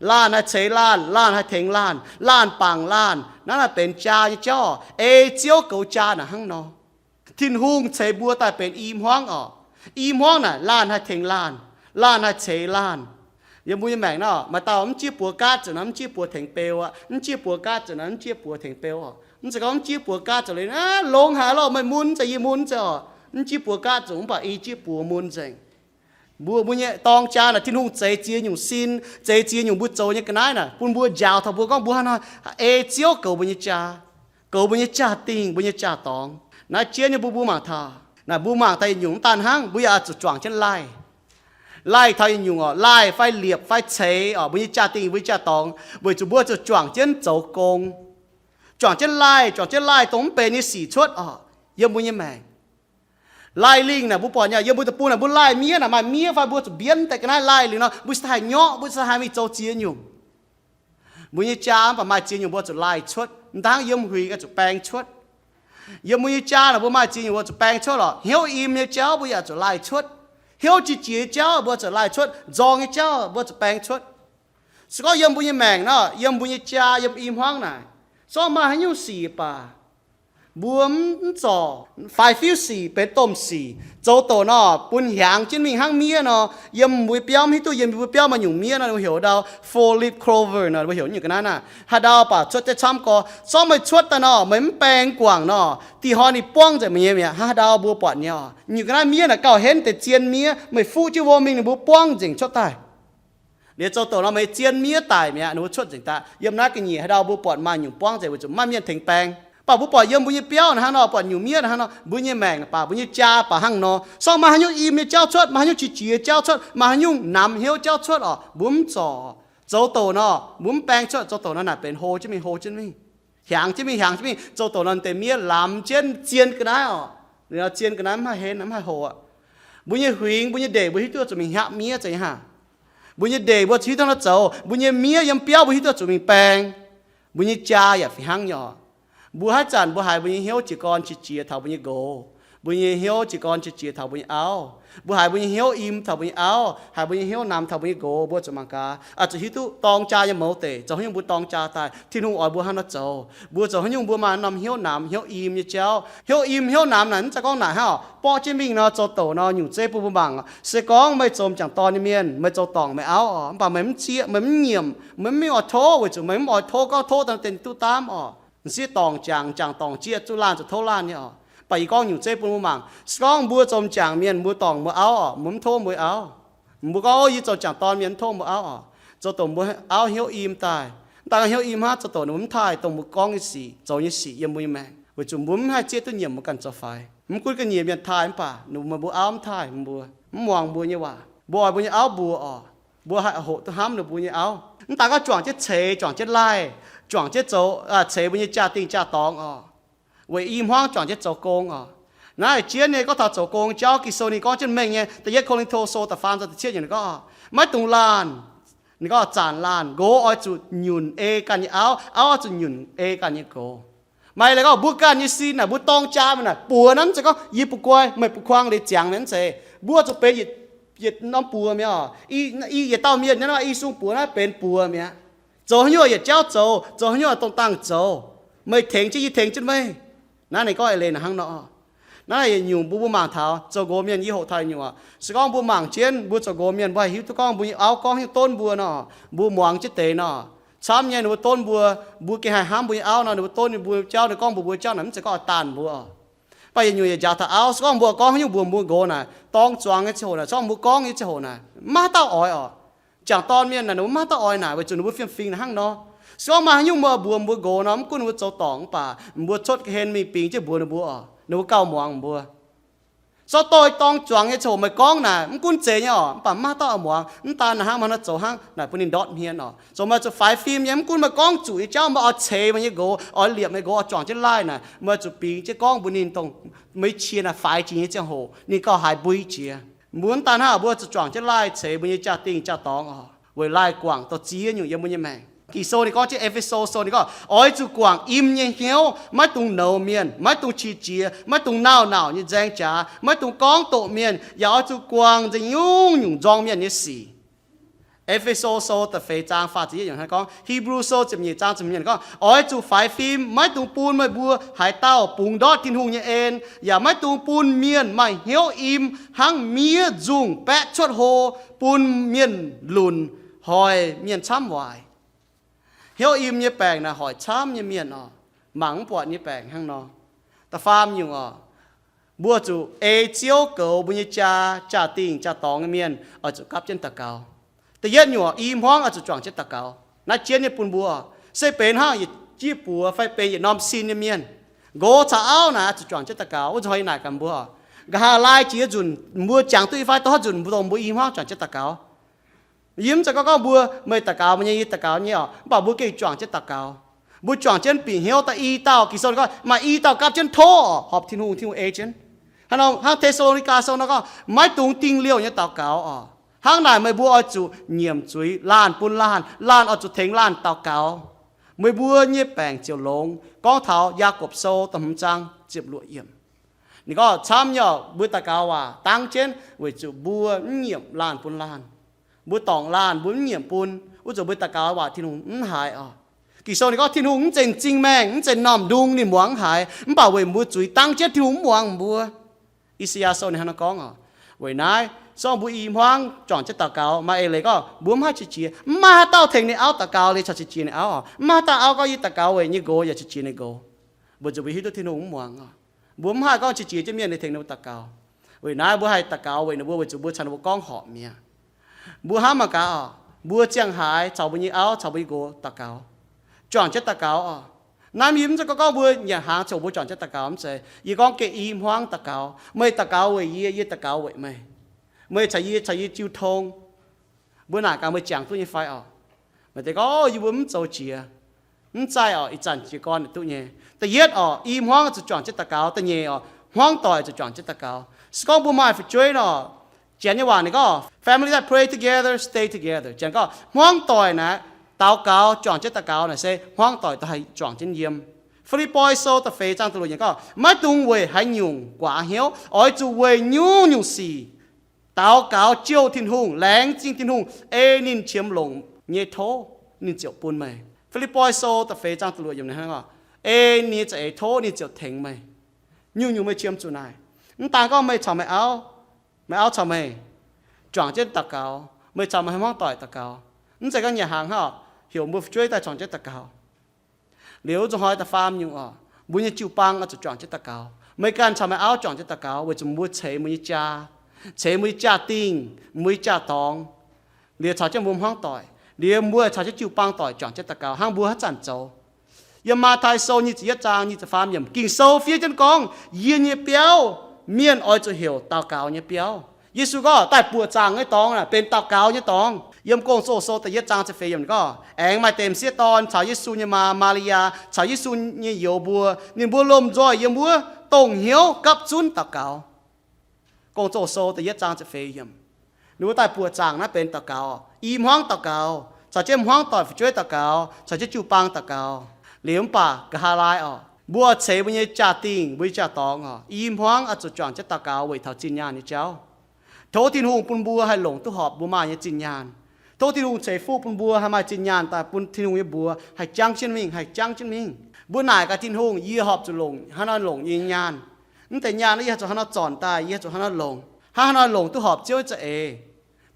Laanh haih ceix laanh, laanh haih tengx laanh, laanh bangc laanh. Naaiv naaic benx jaa nyei jauv oc. Ei Ziouv goux jaa naaic hnangv nor. Tin-Hungh ceix mbuo daaih benx i hmuangv oc. I hmuangv naaic laanh haih tengx laanh, laanh haih ceix laanh. Yiem mbuo nyei maengc nor, maaih dauh mv jieqv buoz gaatv ziouc nor mv jieqv buoz tengx beu aqv, mv jieqv buoz gaatv ziouc nor mv jieqv buoz tengx beu oc. Mv zeiz gorngv mv jieqv buoz gaatv ziouc liuz, longx haic loh, meih mun nzengc, yie mun nzengc oc. Mv jieqv buoz gaatv ziouc mv baac i jieqv buoz mun nzengc. Mbuo, mbuo nyei dorng jaa naaic Tin-Hungh zeix ziex nyungc sin, zeix ziex nyungc mbuo zoux nyei ga'naaiv naaic bun mbuo njaaux taux mbuo gorngv mbuo hnangv nor ei Ziouv goux mbuo nyei jaa, goux mbuo nyei jaa-dingh, mbuo nyei jaa-dorngx. Naaiv jiex nyei mbuo, mbuo mangc taux naaic, mbuo mangc daaih yietc nyungc mv daan hnangv, mbuo yaac oix zuqc juangc jienv laih. Laih taux yietc nyungc oc, laih fai liepc fai ceix oc mbuo nyei jaa-dingh, mbuo nyei jaa-dorngx, weic zuqc mbuo zuqc juangc jienv zoux gong, juangc jienv laih, juangc jienv laih dongh mv benx nyei sic cuotv oc yiem mbuo nyei maengc. Laih lingh naaic mbuo buatc nyei, yiem mbuo deic-bung naaic mbuo laih miev naaic maaih miev fai mbuo zuqc mbienv deix ga'naaiv laih liuz nor, mbuo cingx daaih haaix nyungc, mbuo cingx daaih haaix mingh zoux ziex nyungc. Mbuo nyei jaa mv baac maaih ziex nyungc mbuo zuqc laih cuotv, mv dangv yiem huingx oix zuqc baeng cuotv. Yiem mbuo nyei jaa naaic mbuo maaih ziex nyungc mbuo zuqc baeng cuotv lorqc. Hnyouv im nyei jauv mbuo yaac zuqc laih cuotv. Hnyouv qiex jiez nyei jauv mbuo zuqc laih cuotv, nzorng nyei jauv mbuo zuqc baeng cuotv. Se gorngv yiem mbuo nyei maengc nor, yiem mbuo nyei jaa, yiem i hmuangv naaic, se gorngv maaih haaix nyungc sic baac mbuo mv zorc, faix fiuv sic benx domh sic, zoux douc nor bun hiaangx jienv mingh hnangv miev nor. Yiem mbuo biauv mv hiuv duqv, yiem mbuo biauv maaih nyungc miev nor, mbuo heuc ndau four-leaf clover nor, mbuo heuc nyungc ga'naaiv naaic. Haaix ndau baac cuotv deix camv gorx. Se gorngv meih cuotv daaih nor, meih mv baeng guangc nor, dih hnoi ninh buangv nzengc meih nyei mi'aqv. Hnangv haaix ndau mbuo buatc nyei oc. Nyungc ga'naaiv miev naaic gauh henv deix zien miev, meih fuqv jienv wuom mingh ninh mbuo buangv nzengc cuotv daaih. Liuz zoux douc nor meih zien miev daic mi'aqv, ninh mbuo cuotv nzengc daaih. Yiem naaiv ga'nyiec haaix ndau mbuo buatc maaih nyungc buangv nzengc weic zuqc maiv mienh tengx baeng. Mv baac mbuo buatc yiem mbuo nyei biauv naaic hnangv nor, buatc nyungc miev naaic hnangv nor, mbuo nyei maengc baac, mbuo nyei jaa baac hnangv nor. Se gorngv maaih haaix nyungc im nyei jauv cuotv, maaih haaix nyungc qiex jiez jauv cuotv, maaih haaix nyungc namx hnyouv jauv cuotv oc, mbuo mv zorc. Zoux douc nor mbuo mv baeng cuotv, zoux douc nor naaic benx hlo jienv mingh, hlo jienv mingh, hiaangx jienv mingh, hiaangx jienv mingh. Zoux douc nor deix miev lamz jienv zien ga'naaiv oc. Zien ga'naaiv mv haih henv, mv haih hoqc aqv. Mbuo nyei huingx, mbuo nyei ndeic, mbuo hiuv duqv zuqc mingh hiaapv miev za'gengh haah. Mbuo nyei ndeic mbuo hiuv duqv nor zoux, mbuo nyei miev yiem biauv mbuo hiuv duqv zuqc mingh baeng. Mbuo nyei jaa yaac fih hnangv nyei oc. Mbuo haaix zanc mbuo haiz mbuo nyei hnyouv jiez gorn qiex jiez taux mbuo nyei nqox, mbuo nyei hnyouv jiez gorn qiex jiez taux mbuo nyei auv, mbuo haiz mbuo nyei hnyouv im taux mbuo nyei auv, haiz mbuo nyei hnyouv namx taux mbuo nyei nqox, mbuo zuqc mangc gaax, oix zuqc hiuv duqv dorng jaa nyei mouz deic zoux haaix nyungc mbuo dorng jaa daaih, Tin-Hungh oix mbuo hnangv nor zoux, mbuo zoux haaix nyungc mbuo maaih norm hnyouv namx hnyouv im nyei jauv. Hnyouv im hnyouv namx naaic mv zeiz gorngv naaic hnangv oc, borqv jienv mingh nor zoux douc nor nyungc zeiv bun mbuo mangc oc. Se gorngv meih zoux m'jangc dorn nyei mienh, meih zoux dorngc meih auv oc, mv baac meih mv zieqv, meih mv nyiemc, meih mv mingh oix tov, weic zuqc meih mv oix tov, gorngv tov daaih deix duqv daamv oc. M'sieqv dorngc jangc, jangc dorngc zieqv, zuqc laanh zuqc tov laanh nyei oc. Mv baac yie gorngv nyungc zeiv bun mbuo mangc, se gorngv mbuo zoux m'jangc mienh, mbuo dorngc mbuo auv oc, mbuo mv tov mbuo auv. Mbuo gorngv, o, yie zoux m'jangc dorn mienh, mv tov mbuo auv oc. Zoux douc mbuo auv hnyouv im daaih. Mv daan hnyouv im hnangv, zoux douc ninh mbuo mv taaih dongh mbuo gorngv nyei sic, zoux nyei sic yiem mbuo nyei maengc, weic zuqc mbuo mv haih zieqv duqv nyiemc mbuo ganh zoux faix. Mv gunv ga'nyiec mienh taaih mv baac ninh mbuo, mbuo auv mv taaih mbuo, mv muangx mbuo nyei waac. Mbuo oix mbuo nyei auv mbuox oc. Mbuo haih hoqc duqv hnamv ninh mbuo nyei auv. Mv daan gorngv juangc jienv ceix, juangc jienv laih, juangc jienv zoux, ceix mbuo nyei jaa-dingh jaa-dorngx oc. Weic i hmuangv juangc jienv zoux gong oc. Naaiv jienv nyei gorngv taux zoux gong jauv, Ging-Sou ninh gorngv jienv mengh nyei, da'yietv Ko^lin^to Sou da'faam zaang da'cietv yiemc ninh gorngv, maiv dungx laanh. Ninh gorngv zanc laanh, nqox oix zuqc nyunc ei ganh nyei auv, auv oix zuqc nyunc ei ganh nyei nqox. Maaih leiz gorngv mbuo ganh nyei sin naaic, mbuo dorng jaa mingh naaic, buoz naaiv mv zeiz gorngv yie butv guai, meih butv kuang liuz ziangx mienh, mv zeiz. Mbuo zuqc benx yietc, yietc norm buoz mi'aqv oc. I, i yietc dauh mienh nyei nor, i sung buoz naaiv benx buoz mi'aqv. Zoux haaix nyungc yietc jauv zoux, zoux haaix nyungc dongh dangh zoux. Meih tengx jienv yie, tengx jienv meih. Naaiv ninh gorngv eix leiz naaic hnangv nor. Naaiv yietc nyungc mbuo, mbuo mangc taux zoux nqox mienh yie hoqc taux yietc nyungc oc. Se gorngv mbuo mangc jienv mbuo zoux nqox mienh, mbuo haih hiuv duqv gorngv mbuo nyei auv gorngv haaix nyungc donv mbuo nor, mbuo muangx jienv deix nor. Camv nyei ninh mbuo donv mbuo, mbuo gengh haih hnamv mbuo nyei auv nor, ninh mbuo donv mbuo jauv, ninh gorngv mbuox mbuo jauv naaic mv zeiz gorngv oix daanh mbuo oc. Mv baac yietc nyungc yietc njaaux taux auv, se gorngv mbuo gorngv haaix nyungc mbuox mbuo nqox naaic, dorng zuangx nyei ziangh hoc naaic, se gorngv mbuo gorngv nyei ziangh hoc naaic, maiv haaix dauh oix oc. Jangc dorn mienh naaic, ninh mbuo maiv haaix dauh oix naaic, weic zuqc ninh mbuo fiem-fingx naaic hnangv nor. Se gorngv maaih haaix nyungc mbuo mbuox mbuo nqox nor, mv gunv ninh mbuo zoux dorngc mv baac, mbuo cuotv ga'hlen mingh bingx jienv mbuox ninh mbuo oc. Ninh mbuo gauh muangx mbuo. Sortv dorh i dorng juangc nyei ziangh hoc meih gorngv naaic, mv gunv zeiz nyei oc, mv baac mv maaih dauh oix muangx. Mv daan naaic hnangv, meih hnangv zoux hnangv naaic bun ninh ndortv hmien oc. Zoux meih zuqc faix fim nyei, mv gunv meih gorngv zuqc nyei jauv, meih oix ceix meih nyei nqox, oix liepc meih nqox, oix juangc jienv laih naaic, meih zuqc bingx jienv gorngv mbuox ninh dongh meih qiex naaic faix jiex nyei ziangh hoc ninh gauh haiz mbui jiex. Mbuo mv daan hnangv, mbuo zuqc juangc jienv laih ceix mbuo nyei jaa-dingh jaa-dorngx oc, weic laih guangc douh ziex nyungc yiem mbuo nyei maengc. Ging-Sou ninh gorngv jienv, E^fe^so Sou ninh gorngv, oix zuqc guangc im nyei hnyouv, maiv dungx nouz mienh, maiv dungx qiex jiez, maiv dungx nauc-nauc nyei nzaeng jaax, maiv dungx gorngv doqc mienh, yaac oix zuqc guangc nzengc nyungc-nyungc nzorng mienh nyei sic. E^fe^so Sou da'feix zaang faah ziepc yietv yiemc hnangv gorngv, Hipv^lu Sou ziepc nyeic zaang ziepc hmz yiemc gorngv, oix zuqc faix fim, maiv dungx bun meih mbuo haaix dauh bungx ndortv Tin-Hungh nyei en, yaac maiv dungx bun mienh maaih hnyouv im hnangv miev nzungh baeqv cuotv hlo, bun mienh lunc, hoic mienh camv waaic. Hnyouv im nyei baengc naaic hoic camv nyei mienh oc, mangc mv buatc nyei baengc hnangv nor. Da'faam nyungc oc, mbuo zuqc ei Ziouv goux mbuo nyei jaa, jaa-dingh jaa-dorngx nyei mienh oix zuqc gapv jienv daux gaux. Da'yietv nyungc, i hmuangv oix zuqc juangc jienv daux gaux. Naaiv jienv nyei bun mbuo, se benx hnangv yietc jieqv buoz fai benx yietc norm sin nyei mienh, nqox caux auv naaic oix zuqc juangc jienv daux gaux. Wuov nzunc hnoi yie naaic gaax mbuo, nqa'haav laai jiex nzunc mbuo jangx duqv i fai dongh haaix nzunc mbuo dongh mbuo i hmuangv juangc jienv daux gaux. Yie mv zeiz gorngv gorngv mbuo, meih daux gaux meih nyei, yie daux gaux nyei oc, mv baac mbuo gengh juangc jienv daux gaux. Mbuo juangc jienv bieqc hnyouv daaih i dauh. Ging-Sou ninh gorngv maaih i dauh gapv jienv tov oc, horpc Tin-Hungh, Tin-Hungh ei jienv. Hnangv nor, hnangv Te^saa^lo^ni^gaa Sou nor gorngv, maiv dungx dingh liouh nyei daux gaux oc. Hnangv naaic meih mbuo oix zuqc nyiemc zuiz laanh bun laanh, laanh oix zuqc tengx laanh daux gaux, meih mbuo nyei baengc ziouc longx. Gorngv taux Yaagorpc Sou da'hmz zaang ziepc luoqc yiemc. Ninh gorngv camv nyei oc, mbuo daux gaux waac dangv jienv weic zuqc mbuo mv nyiemc laanh bun laanh. Mbuo dorngc laanh mbuo mv nyiemc bun, wuov zuqc mbuo daux gaux waac Tin-Hungh mv haiz oc. Ging-Sou ninh gorngv Tin-Hungh mv zeiz m'zing maengh, mv zeiz m'normh ndung ninh muangx mv haiz, mv baac weic mbuo zuiz dangv jienv Tin-Hungh mv muangx mbuo. I^saa^yaa Sou ninh hnangv naaiv gorngv oc. Weic naaiv, se gorngv mbuo i hmuangv juangc jienv daux gaux, maaih eix leiz gorngv mbuo mv haih qiex jiez, mv maaih haaix dauh tengx ninh auv daux gaux liuz caux qiex jiez ninh auv oc. Mv maaih haaix dauh auv gorngv yie daux gaux weic nyei nqox yaac qiex jiez ninh nqox. Mbuo zuqc mbuo hiuv duqv Tin-Hungh mv muangx oc. Mbuo mv haih gorngv qiex jiez jienv mienh liuz tengx ninh mbuo daux gaux. Weic naaiv mbuo haih daux gaux weic ninh mbuo, weic zuqc mbuo caux ninh mbuo gorngv horpc mi'aqv. Mbuo hnamv mangc gaax oc, mbuo ziangh haaix caux mbuo nyei auv caux mbuo nyei nqox daux gaux, juangc jienv daux gaux oc. Naaiv yie mv zeiz gorngv gorngv mbuo nyanc hnaangx ziouc mbuo juangc jienv daux gaux, mv zeiz. Yie gorngv gengh i hmuangv daux gaux. Meih daux gaux weic yie, yie daux gaux weic meih. Meih caux yie, caux yie jiu tong. Mbuo naaic gaax meih jangx duqv nyei fai oc? Maaih deix gorngv, o, yie mbuo mv zoux jiex. Mv zeiz oc, ih zanc jiez gorn duqv nyei. Da'yietv oc, i hmuangv zuqc juangc jienv daux gaux. Da'nyeic oc, hmuangv doic zuqc juangc jienv daux gaux. Se gorngv mbuo maaih fu'jueiv nor, Janx nyei waac ninh gorngv, family that pray together stay together. Janx gorngv hmuangv doic naaic daux gaux, juangc jienv daux gaux naaic se hmuangv doic daaih haih juangc jienv yiem. Fi^lipv^poi Sou da'feix zaang da'luoqc yiemc gorngv, maiv dungx weic haaix nyungc guaax hnyouv, oix zuqc weic nyungc-nyungc sic daux gaux jouh Tin-Hungh, laengz zingh Tin-Hungh, ei ninh qiemx longc nyei tov, ninh ziouc bun meih. Fi^lipv^poi Sou da'feix zaang da'luoqc yiemc hnangv, ei ninh nyei za'eix tov, ninh ziouc tengx meih. Nyungc-nyungc meih qiemx zuqc naaic. Mv daan gorngv meih caux meih auv, meih auv caux meih juangc jienv daux gaux, meih caux meih hmuangv doic daux gaux. Mv zeiz gorngv nyanc hnaangx hnangv oc, heuc mbuo fu'jueiv daaih juangc jienv daux gaux. Liuz nzunc hnoi da'faam nyungc oc, mbuo nyei jiu-baang oix zuqc juangc jienv daux gaux. Meih ganh caux meih auv juangc jienv daux gaux weic zuqc mbuo ceix mbuo nyei jaa, ceix mbuo nyei jaa-dingh, mbuo nyei jaa-dorngx. Liuz caux jienv mbuo hmuangv doic, liuz mbuo caux jienv jiu-baang doic juangc jienv daux gaux hnangv mbuo haaix zanc zoux. Yiem Matv^tai Sou nyic ziepc yietv zaang nyic ziepc faam yiemc, Ging-Sou fiev jienv gorngv, yie nyei biauv, mienh oix zuqc heuc daux gaux nyei biauv. Yesu gorngv daaih buoqc zaangc nyei dorngx naaic benx daux gaux nyei dorngx. Yiem Gong-Zoh Sou da'yietv zaang ziepc feix yiemc gorngv, aengx maaih deix m'sieqv dorn caux Yesu nyei maa, Maa^li^yaa, caux Yesu nyei youz mbuo, ninh mbuo lomh nzoih yiem wuov dongh hnyouv gapv zunv daux gaux. Gong-Zoh Sou da'yietv zaang ziepc feix yiemc. Ninh mbuo daaih buoqc zaangc naaiv benx daux gaux, i hmuangv daux gaux, caux jienv hmuangv doic fu'jueiv daux gaux, caux jienv jiu-baang daux gaux. Liuz mv baac nqa'haav laai oc, mbuo ceix mbuo nyei jaa-dingh, mbuo nyei jaa-dorngx oc, i hmuangv oix zuqc juangc jienv daux gaux weic taux zinh nyaanh nyei jauv. Tov Tin-Hungh bun mbuo haih longc duqv horpc mbuo maaih nyei zinh nyaanh. Tov Tin-Hungh ceix fuqv bun mbuo haih maaih zinh nyaanh daaih bun Tin-Hungh nyei mbuox haih jangv jienv mingh, haih jangv jienv mingh. Mbuo naaic gaax Tin-Hungh, yie horpc zuqc longc haaix nor longc yie nyei nyaanh? Mv deix nyaanh yie haih zuqc haaix nor zornc daaih, yie haih zuqc haaix nor longc? Hnangv haaix nor longc duqv horpc Ziouv nyei za'eix?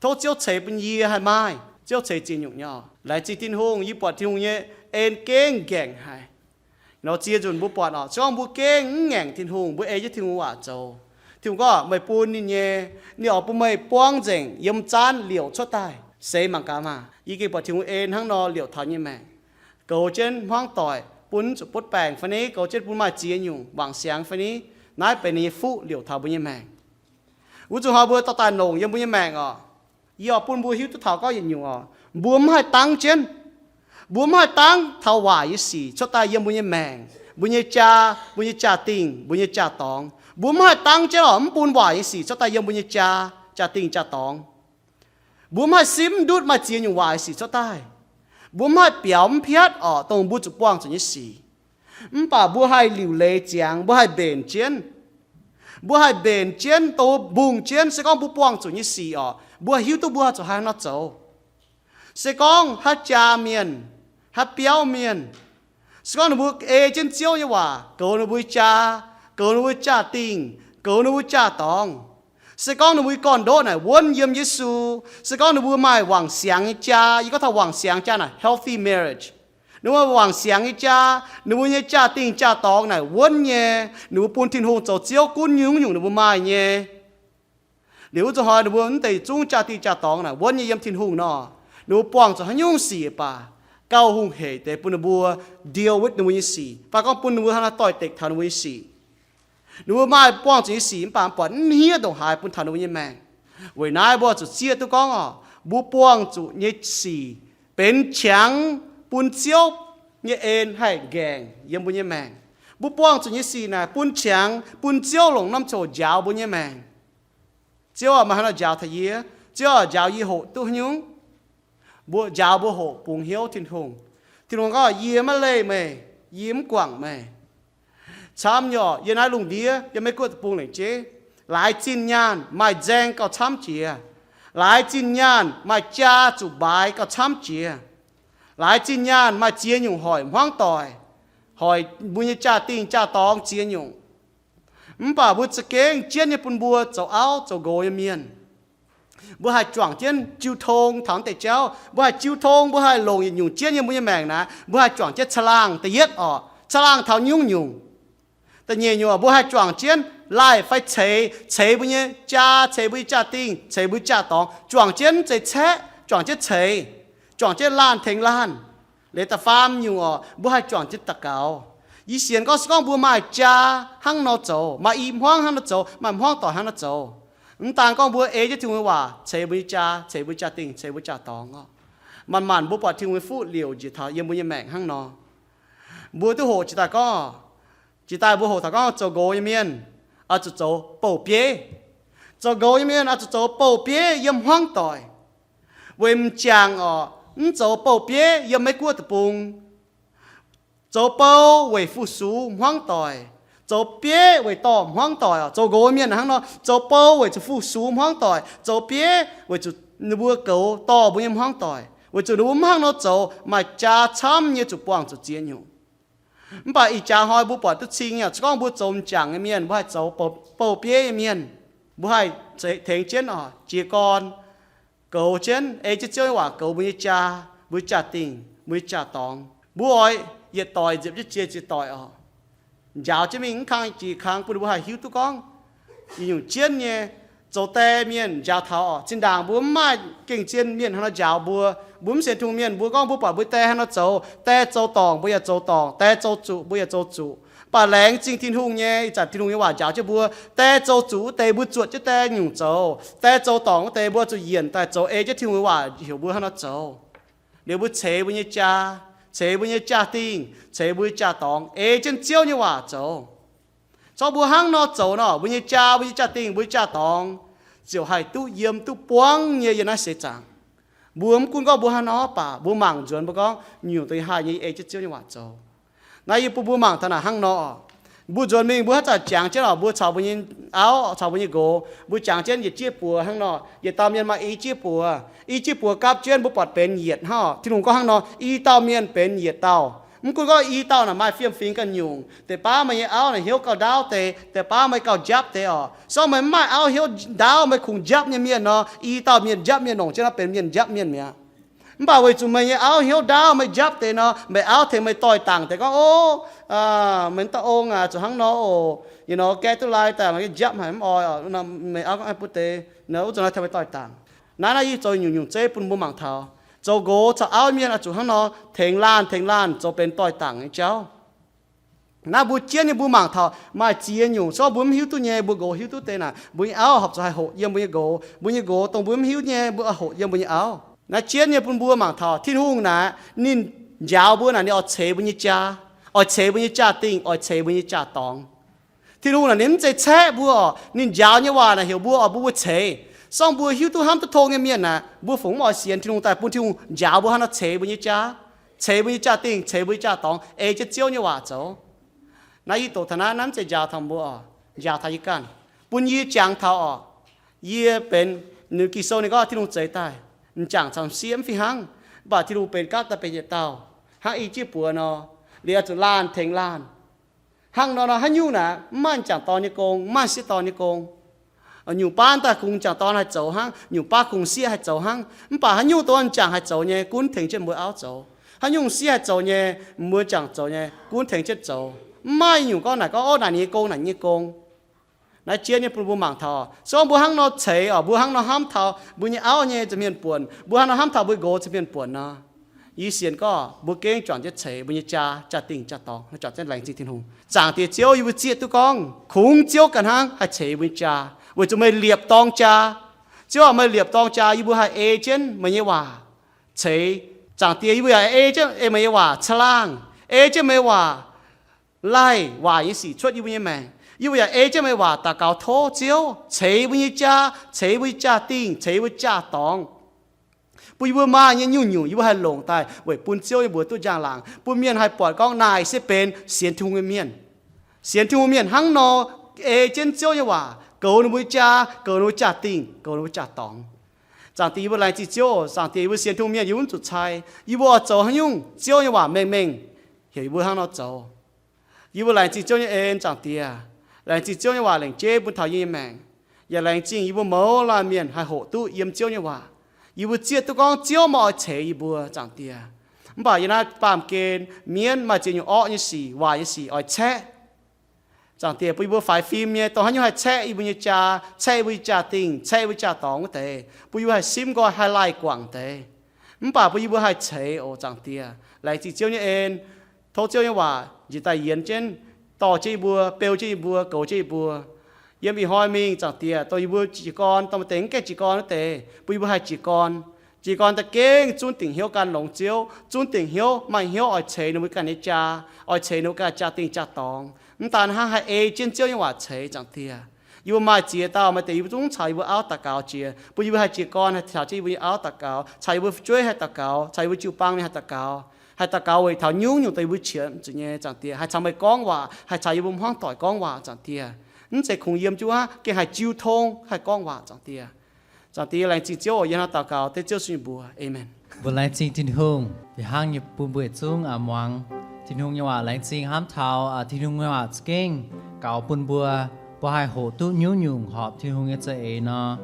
Tov Ziouv ceix bun yie haih maaih. Ziouv ceix ziex nyungc nyei oc. Laengz zingh Tin-Hungh, yie buatc Tin-Hungh nyei en gengh ngaengc haic. Nor ziex nzunc mbuo buatc oc, se gorngv mbuo gengh mv ngaengc Tin-Hungh, mbuo ei jienv Tin-Hungh waac zoux, Tin-Hungh gorngv meih bun ninh nyei, ninh oix bun meih buangv nzengc yiem zaanv liouc cuotv daaih. Seix mangc gaax maah! Yie gengh buatc Tin-Hungh en hnangv nor liouc taux nyei maengc. Goux jienv hmuangv doic bun zuqc butv baengc fai ni, goux jienv bun maaih ziex nyungc wangc siangx fai ni, Naaiv benx ninh nyei fuqv liouc taux mbuo nyei maengc. Wuov zuqc hnoi mbuo dorh daaih longc yiem mbuo nyei maengc oc. Yie oix bun mbuo hiuv duqv taux gorngv yietc nyungc oc, mbuo mv haih dangv jienv, mbuo mv haih dangv taux waaic nyei sic cuotv daaih yiem mbuo nyei maengc, mbuo nyei jaa, mbuo nyei jaa-dingh, mbuo nyei jaa-dorngx. Mbuo mv haih dangv jienv oc, mv bun waaic nyei sic cuotv daaih yiem mbuo nyei jaa, jaa-dingh, jaa-dorngx. Mbuo mv haih simv ndutv maaih ziex nyungc waaic nyei sic cuotv daaih. Mbuo mv haih biaux mv piatv oc dongh mbuo zuqc buangh zuqc nyei sic. Mv baac mbuo haih liuc leiz ziangx, mbuo haih mbenc jienv. Mbuo haih mbenc jienv, dongh mbungh jienv. Se gorngv mbuo buangh zuqc nyei sic oc, mbuo hiuv duqv mbuo zuqc haaix nor zoux. Se gorngv haaix jaa mienh, haaix biauv mienh, se gorngv ninh mbuo ei jienv Ziouv nyei waac goux ninh mbuo jaa, goux ninh mbuo jaa-dingh, goux ninh mbuo jaa-dorngx, se gorngv ninh mbuo gorn-ndoqv naaic wuonv yiem Yesu, se gorngv ninh mbuo maaih wangc siangx nyei jaa, yie gorngv taux wangc siangx jaa naaic healthy marriage, ninh mbuo wangc siangx nyei jaa, ninh mbuo nyei jaa-dingh jaa-dorngx naaic wuonv nyei, ninh mbuo bun Tin-Hungh zoux Ziouv gunv nyungc-nyungc ninh mbuo maaih nyei. Liuz wuov zuqc hnoi ninh mbuo mv deix zungv jaa-dingh jaa-dorngx naaic wuonv nyei yiem Tin-Hungh nor, ninh mbuo buangh zuqc haaix nyungc sic baac gauh hungh heic deix bun ninh mbuo deal with ninh mbuo nyei sic, fai gorngv bun ninh mbuo hnangv naaiv doix-dekc taux ninh mbuo nyei sic. Ninh mbuo maaih buangh zuqc nyei sic mv baac mv buatc mv hniev ndongc haaix bun taux ninh mbuo nyei maengc. Weic naaiv mbuo zuqc zieqv duqv gorngv oc, mbuo buangh zuqc nyei sic benx qangx bun Ziouv nyei en haih nqaengc yiem mbuo nyei maengc. Mbuo buangh zuqc nyei sic naaic bun qangx bun Ziouv longc norm ziangh hoc njaaux mbuo nyei maengc. Ziouv aac, maaih haaix nor njaaux taux yie? Ziouv aac, njaaux yie hoqc duqv haaix nyungc? Mbuo njaaux mbuo hoqc bungx hnyouv Tin-Hungh. Tin-Hungh gorngv, yie maiv leih meih, yie mv guangc meih. Camv nyei oc, yiem naaiv lungh ndiev, yiem Meiv Guoqv deic-bung lengc jeiv, laaix zinh nyaanh maaih nzaeng gauh camv jiex. Laaix zinh nyaanh maaih jaa zuqc mbaaix gauh camv jiex. Laaix zinh nyaanh maaih ziex nyungc hoic hmuangv doic, hoic mbuo nyei jaa-dingh jaa-dorngx ziex nyungc. Mv baac mbuo za'gengh jienv nyei bun mbuo zoux auv zoux nqox nyei mienh. Mbuo haih juangc jienv jiu tong taux naaiv deix jauv. Mbuo haih jiu tong, mbuo haih longc yietc nyungc jienv yiem mbuo nyei maengc naaiv. Mbuo haih juangc jienv caangh laangh da'yietv oc, caangh laangh taux nyungc-nyungc. Da'nyeic nyungc, mbuo haih juangc jienv laih fai ceix, ceix mbuo nyei jaa, ceix mbuo nyei jaa-dingh, ceix mbuo nyei jaa-dorngx, juangc jienv mv zeiz caeqv, juangc jienv ceix, juangc jienv laanh tengx laanh. Liuz da'faam nyungc oc, mbuo haih juangc jienv daux gaux. Yie sienx gorngv se gorngv mbuo maaih jaa hnangv nor zoux, maaih i hmuangv hnangv nor zoux, maaih hmuangv doic hnangv nor zoux, mv daan gorngv mbuo ei jienv Tin-Hungh nyei waac ceix mbuo nyei jaa, ceix mbuo jaa-dingh, ceix mbuo jaa-dorngx oc, manc-manc mbuo buatc Tin-Hungh nyei fuqv liouc njiec taux yiem mbuo nyei maengc hnangv nor. Mbuo duqv hoqc jiex daaih gorngv, jiex daaih mbuo hoqc taux gorngv zoux nqox nyei mienh oix zuqc zoux bouh bieiv. Zoux nqox nyei mienh oix zuqc zoux bouh bieiv yiem hmuangv doic. Weic m'jangc oc, mv zoux bouh bieiv yiem Meiv Guoqv deic-bung. Zoux bou weic fu-sux hmuangv doic, zoux bieiv weic dorh hmuangv doic oc. Zoux nqox mienh hnangv nor, zoux bou weic zuqc fu-sux hmuangv doic, zoux bieiv weic zuqc ninh mbuo goux dorh mbuo nyei hmuangv doic. Weic zuqc ninh mbuo mv hnangv nor zoux, maaih jaa camv nyei zuqc buangh zuqc ziex nyungc. Mv baac ih jaax hnoi mbuo buatc duqv cing nyei, se gorngv mbuo zoux m'jangc nyei mienh, mbuo haih zoux bou, bouh bieiv nyei mienh, mbuo haih tengx jienv oc, jiez gorn, goux jienv, ei jienv Ziouv nyei waac goux mbuo nyei jaa, mbuo nyei jaa-dingh, mbuo nyei jaa-dorngx. Mbuo oix yietc doic nziepc jienv ziex doic oc, njaaux jienv mingh, mv kang jiex kang, bun mbuo haih hiuv duqv gorngv yietc nyungc jienv nyei. Zoux die mienh njaaux taux oc, zinh ndaangc mbuo mv maaih gengh zien mienh hnangv nor njaaux mbuo. Mbuo mv sienx Tin-Hungh mienh, mbuo gorngv mbuo buatc mbuo die hnangv nor zoux, die zoux dorngc mbuo yaac zoux dorngc, die zoux zuqc mbuo yaac zoux zuqc. Mv baac laengz zingh Tin-Hungh nyei, ih zanc Tin-Hungh nyei waac njaaux jienv mbuo, die zoux zuqc wuov deix mbuo zuotc jienv die nyungc zoux, die zoux dorngc wuov deix mbuo zuqc yienc daaih zoux ei jienv Tin-Hungh nyei waac heuc mbuo hnangv nor zoux. Liuz mbuo ceix mbuo nyei jaa, ceix mbuo nyei jaa-dingh, ceix mbuo nyei jaa-dorngx, ei jienv Ziouv nyei waac zoux. Zorqv mbuo hnangv nor zoux nor, mbuo nyei jaa, mbuo nyei jaa-dingh, mbuo nyei jaa-dorngx ziouc haih duqv yiem duqv buangv nyei yiem naaiv seix zaangc. Mbuo mv gunv gorngv mbuo hnangv nor baac mbuo mangc nzuonx mbuo gorngv nyungc deix haih nyei ei jienv Ziouv nyei waac zoux. Naaiv yie bun mbuo mangc taux naaic hnangv nor oc. Mbuo nzuonx mingh mbuo haaix zanc jangx jienv oc, mbuo caux mbuo nyei auv, caux mbuo nyei nqox, mbuo jangx jienv yietc jieqv buoz hnangv nor. Yietc dauh mienh maaih i jieqv buoz. I jieqv buoz gapv jienv mbuo buatc benx yietc hnangv oc. Tin-Hungh gorngv hnangv nor, i dauh mienh benx yietc dauh. Mv gunv gorngv i dauh naaic maaih fiem-fingx ganh nyungc, deix baav meih nyei auv naaic hnyouv gauh ndaauv deix, deix baav meih gauh njapv deix oc. Se gorngv meih mv maaih auv hnyouv ndaauv, meih kungx njapv nyei mienh nor, i dauh mienh njapv mienh longc jienv nor benx mienh njapv mienh mi'aqv. Mv baac weic zuqc meih nyei auv hnyouv ndaauv, meih njapv deix nor, meih auv tengx meih doix-dangc deix gorngv, o, meih dauh ong aac, zuqc hnangv nor oc, you know, gaeqv duqv lai daaih, meih njapv haic mv oix oc. Meih auv gorngv, bun deix, wuov zuqc naaiv tengx meih doix-dangc. Naaiv, naaiv yie zoux nyungc-nyungc zeiv bun mbuo mangc taux, zoux nqox caux auv mienh oix zuqc hnangv nor tengx laanh tengx laanh zoux benx doix-dangc nyei jauv. Naaiv mbuo jienv nyei mbuo mangc taux maaih ziex nyungc, se gorngv mbuo mv hiuv duqv nyei, mbuo nqox hiuv duqv deix naaic, mbuo nyei auv horpc zuqc haih hoqc yiem mbuo nyei nqox, mbuo nyei nqox dongh mbuo mv hiuv nyei mbuo hoqc yiem mbuo nyei auv. Naaiv jienv nyei bun mbuo mangc taux Tin-Hungh naaic ninh njaaux mbuo naaic ninh oix ceix mbuo nyei jaa, oix ceix mbuo nyei jaa-dingh, oix ceix mbuo nyei jaa-dorngx. Tin-Hungh naaic ninh mv zeiz caeqv mbuo oc. Ninh njaaux nyei waac naaic heuc mbuo oix bun mbuo ceix. Se gorngv mbuo hiuv duqv hnamv duqv tong nyei mienh naaic, mbuo fungc mv oix sienx Tin-Hungh daaih bun Tin-Hungh njaaux mbuo hnangv nor ceix mbuo nyei jaa, ceix mbuo nyei jaa-dingh, ceix mbuo nyei jaa-dorngx, ei jienv Ziouv nyei waac zoux. Naaiv yie doqc taux naaiv, naaiv mv zeiz njaaux taux mbuo oc, njaaux taux yie ganh, bun yie jangx taux oc. Yie benx, ninh Ging-Sou ninh gorngv Tin-Hungh zeix daaih, m'jangc caux m'sieqv mv fih hnangv, mv baac Tin-Hungh benx gapv daaih benx yietc dauh, hnangv i jieqv buoz nor, liuz oix zuqc laanh tengx laanh. Hnangv nor nor haaix nyungc naaic mv maaih m'jangc dorn nyei gong, mv maaih m'sieqv dorn nyei gong. Nyungc baav daaih kungx m'jangc dorn haih zoux hnangv, nyungc baav kungx m'sieqv haih zoux hnangv. Mv baac haaix nyungc dongh m'jangc haih zoux nyei, gunv tengx jienv mbuo auv zoux. Haaix nyungc m'sieqv haih zoux nyei, mbuo m'jangc zoux nyei, gunv tengx jienv zoux. Mv maaih nyungc gorngv naaic gorngv, ov, naaic ninh nyei gong, naaic nyei gong. Naaiv jienv nyei bun mbuo mangc taux, se gorngv mbuo hnangv nor ceix oc, mbuo hnangv nor hnamv taux mbuo nyei auv nyei za'hmien buonc, mbuo hnangv nor hnamv taux mbuo nqox za'hmien buonc nor, yie sienx gorngv mbuo gengh juangc jienv ceix mbuo nyei jaa, jaa-dingh jaa-dorngx, juangc jienv laengz zingh Tin-Hungh. Zaangc Diex Ziouv, yie mbuo zieqv duqv gorngv kungx Ziouv ganh hnangv haih ceix mbuo nyei jaa, weic zuqc meih liepc dorng jaa. Ziouv aac, meih liepc dorng jaa, yie mbuo haih ei jienv meih nyei waac ceix. Zaangc Diex, yie mbuo yaac ei jienv, ei meih nyei waac caangh laangh, ei jienv meih nyei waac laih waaic nyei sic cuotv yie mbuo nyei maengc. Yie mbuo yaac ei jienv meih nyei waac daux gaux tov Ziouv ceix mbuo nyei jaa, ceix mbuo nyei jaa-dingh, ceix mbuo jaa-dorngx, bun yie mbuo maaih nyei nyungc-nyungc yie mbuo haih longc daaih weic bun Ziouv nyei mbuox duqv njang-laangc, bun mienh haih buatc gorngv naaic se benx sienx Tin-Hungh nyei mienh. Sienx Tin-Hungh mienh hnangv nor ei jienv Ziouv nyei waac, goux ninh mbuo nyei jaa, goux ninh mbuo jaa-dingh, goux ninh mbuo jaa-dorngx. Zaangc Diex, yie mbuo laengz zingh Ziouv oc. Zaangc Diex, yie mbuo sienx Tin-Hungh mienh yie mv zuqc cai, yie mbuo oix zoux haaix nyungc Ziouv nyei waac mengh mengh heuc yie mbuo hnangv nor zoux. Yie mbuo laengz zingh Ziouv nyei en, Zaangc Diex. Laengz zingh Ziouv nyei waac lengc jeiv bun taux yie nyei maengc. Yaac laengz zingh yie mbuo mouz laanh mienh haih hoqc duqv yiem Ziouv nyei waac. Yie mbuo zieqv duqv gorngv Ziouv meih oix ceix yie mbuo, Zaangc Diex. Mv baac yiem naaiv baamh gen mienv maaih ziex nyungc orqv nyei sic, waaic nyei sic oix caeqv. Zaangc Diex, bun yie mbuo faix fim nyei, dongh haaix nyungc haih caeqv yie mbuo nyei jaa, caeqv yie mbuo nyei jaa-dingh, caeqv yie mbuo jaa-dorngx wuov deix, bun yie mbuo haih simv nqoi, haih laih guangc deix. Mv baac bun yie mbuo haih ceix oc, Zaangc Diex. Laengz zingh Ziouv nyei en. Tov Ziouv nyei waac njiec daaih yienx jienv, dorh jienv yie mbuo, beu jienv yie mbuo, goux jienv yie mbuo. Yiem ih hnoi mingh, Zaangc Diex, dongh yie mbuo jiez gorn, dongh maaih deix mv gaengh jiez gorn wuov deix, bun yie mbuo haih jiez gorn. Jiez gorn daaih gengh zunv dingc hnyouv gan longx Ziouv, zunv dingc hnyouv, maaih hnyouv oix ceix ninh mbuo ganh nyei jaa, oix ceix ninh mbuo ganh jaa-dingh jaa-dorngx. Mv daan hnangv, haih ei jienv Ziouv nyei waac ceix, Zaangc Diex. Yie mbuo maaih ziex dauh, maaih deix yie mbuo zungv caux yie mbuo auv daux gaux jiex, bun yie mbuo haih jiez gorn, haih caux jienv yie mbuo nyei auv daux gaux, caux yie mbuo fu'jueiv haih daux gaux, caux yie mbuo jiu-baang mienh haih daux gaux, haih daux gaux weic taux nyungc-nyungc dongh yie mbuo qiemx zuqc nyei, Zaangc Diex. Haih caux meih gorngv waac, haih caux yie mbuo hmuangv doic gorngv waac, Zaangc Diex. Mv zeiz kungx yiem jienv wuov, gengh haih jiu tong, haih gorngv waac, Zaangc Diex. Zaangc Diex, laengz zingh Ziouv oc. Yie hnangv daux gaux dengv Ziouv Yesu nyei mbuox. Aamen. Mbuo laengz zingh Tin-Hungh fih hnangv nyei bun mbuo yietc zungv muangx Tin-Hungh nyei waac. Laengz zingh hnamv taux Tin-Hungh nyei waac za'gengh gaux bun mbuo, mbuo haih hoqc duqv nyungc-nyungc horpc Tin-Hungh nyei za'eix nor,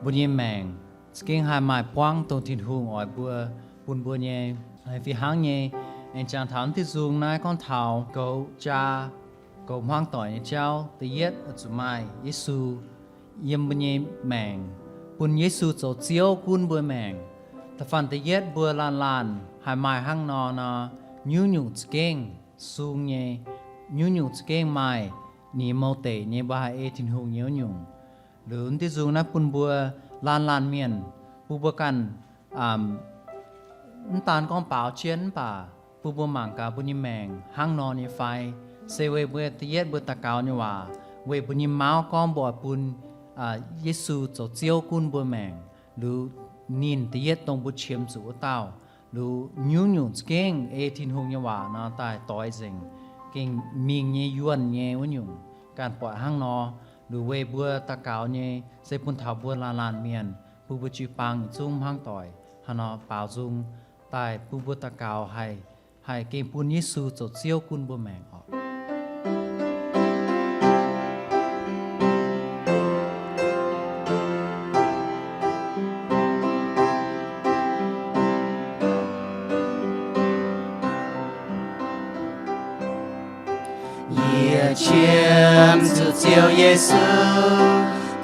mbuo nyei maengc za'gengh haih maaih buangv dongh Tin-Hungh oix mbuo, bun mbuo nyei. Fih hnangv nyei, aengx jangx taux naaiv diuh nzung naaiv gorngv taux goux jaa, goux hmuangv doic nyei jauv. Da'yietv, zuqc maaih Yesu yiem mbuo nyei maengc, bun Yesu zoux Ziouv gunv mbuo maengc. Da'faanh da'yietv, mbuo laanh laanh haih maaih hnangv nor nor, nyungc-nyungc za'gengh sung nyei, nyungc-nyungc za'gengh maaih ninh mouc deic nyei, mbuo haih ei Tin-Hungh nyei wuov nyungc. Liuz naaiv diuh nzung naaiv bun mbuo laanh laanh mienh, bun mbuo ganh mv daan gorngv baaux jienv, mv baac bun mbuo mangc gaax mbuo nyei maengc hnangv nor nyei fai, se weic mbuo da'yietv mbuo daux gaux nyei waac, weic mbuo nyei mauv gorngv mbuo oix bun Yesu zoux Ziouv gunv mbuo maengc, liuz ninh da'yietv dongh mbuo qiemx zuqc wuov dauh, liuz nyungc-nyungc za'gengh ei Tin-Hungh nyei waac nor daaih doix nzengc, gengh mingh nyei, yuonh nyei wuov nyungc, ganh buatc hnangv nor. Liuz weic mbuo daux gaux nyei se bun taux mbuo laanh laanh mienh, bun mbuo jiu-baang yietc zungv hmuangv doic hnangv nor baaux nzung daaih bun mbuo daux gaux haih, haih gengh bun Yesu zoux Ziouv gunv mbuo maengc oc. Yie qiemx zuqc Ziouv Yesu,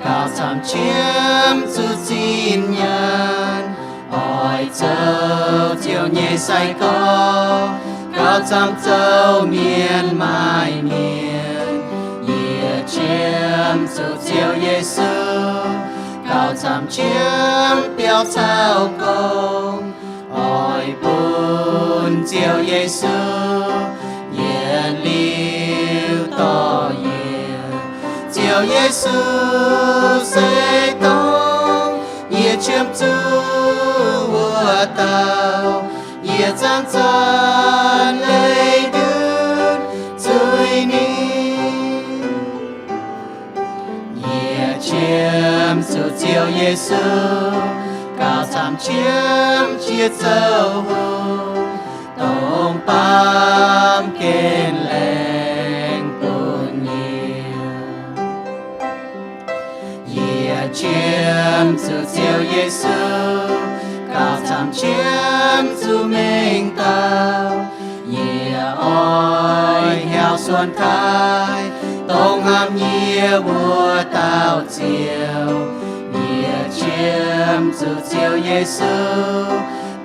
gauh camv qiemx zuqc zinh nyaanh, oix zoux Ziouv nyei sai-gorx, Gauh camv zoux mienh maaih mienh, yie qiemx zuqc Ziouv Yesu. Gauh camv qiemx biauv caux gong, oix bun Ziouv Yesu yietc liuz dorh yie. Ziouv Yesu se dongh yie qiemx zuqc wuov dauh, yie zanc-zanc leih ndutv zuiz ninh. Yie qiemx zuqc Ziouv Yesu, gauh camv qiemx jiex zoux hungh, dongh baamh gen laengz bun yie. Yie qiemx zuqc Ziouv Yesu, gauh camv qiemx zuqc mengh dauh. Yie oix heuc suonc taaih, dongh hnamv yie wuov dauh Ziouv. Yie qiemx zuqc Ziouv Yesu,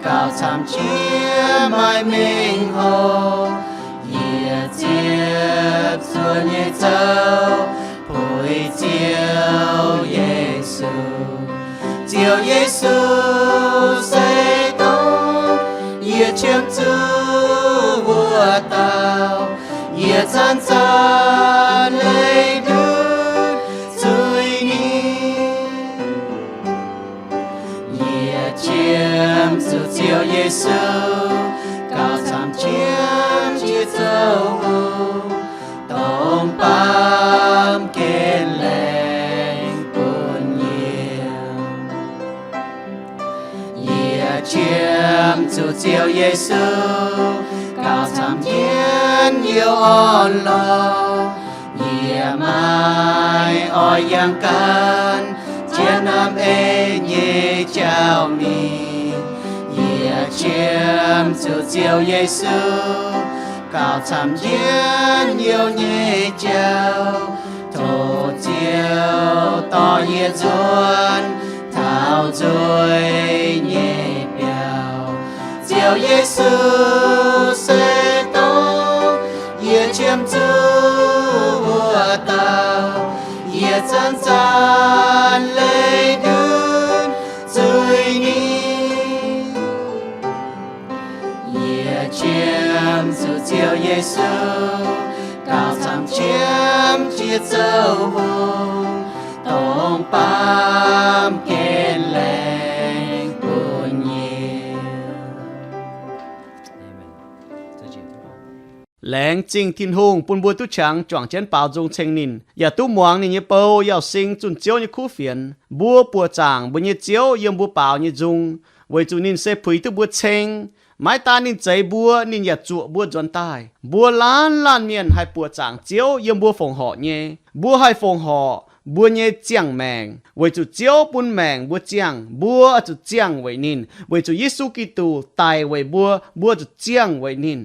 gauh camv qiemx maaih mengh hoc. Yie ziepc zuoqv nyei zoux puix Ziouv Yesu. Ziouv Yesu se dongh yie qiemx zuqc wuov dauh, yie zanc-zanc leih ndutv zuiz ninh. Yie qiemx zuqc Ziouv Yesu, gauh camv qiemx jiex zoux hungh, dongh baamh gen laengz bun yie. Yie qiemx zuqc Ziouv Yesu, gauh camv jienv youh orn-lorqc. Yie maiv oix yangh ganh jienv hnamv ei nyei jauv mingh. Yie qiemx zuqc Ziouv Yesu, gauh camv jienv youh nyei jauv. Tov Ziouv dorh yie nzuonx taux nzueic nyei biauv. Ziouv Yesu se dongh yie qiemx zuqc wuov dauh, yie zanc-zanc leih ndutv zuiz ninh. Yie qiemx zuqc Ziouv Yesu, gauh camv qiemx jiex zoux hungh, dongh baamh gen laengz bun yie. Laengz zingh Tin-Hungh bun mbuo duqv qangx juangc jienv baaux nzung ceng ninh, yaac duqv muangx ninh nyei bou, yauh sing zunh Ziouv nyei kuv fienx. Mbuo buoqc zaangc mbuo nyei Ziouv yiem mbuo baaux nyei nzung, weic zuqc ninh se puix duqv mbuo ceng. Maiv daan ninh zeix mbuo, ninh yaac zuoqc mbuo nzuonx daaih. Mbuo laanh laanh mienh haih buoqc zaangc Ziouv yiem mbuo fongc horc nyei. Mbuo haih fongc horc mbuo nyei ziangh maengc, weic zuqc Ziouv bun maengc mbuo ziangh, mbuo oix zuqc ziangh weic ninh. Weic zuqc Yesu Giduc daic weic mbuo, mbuo zuqc ziangh weic ninh.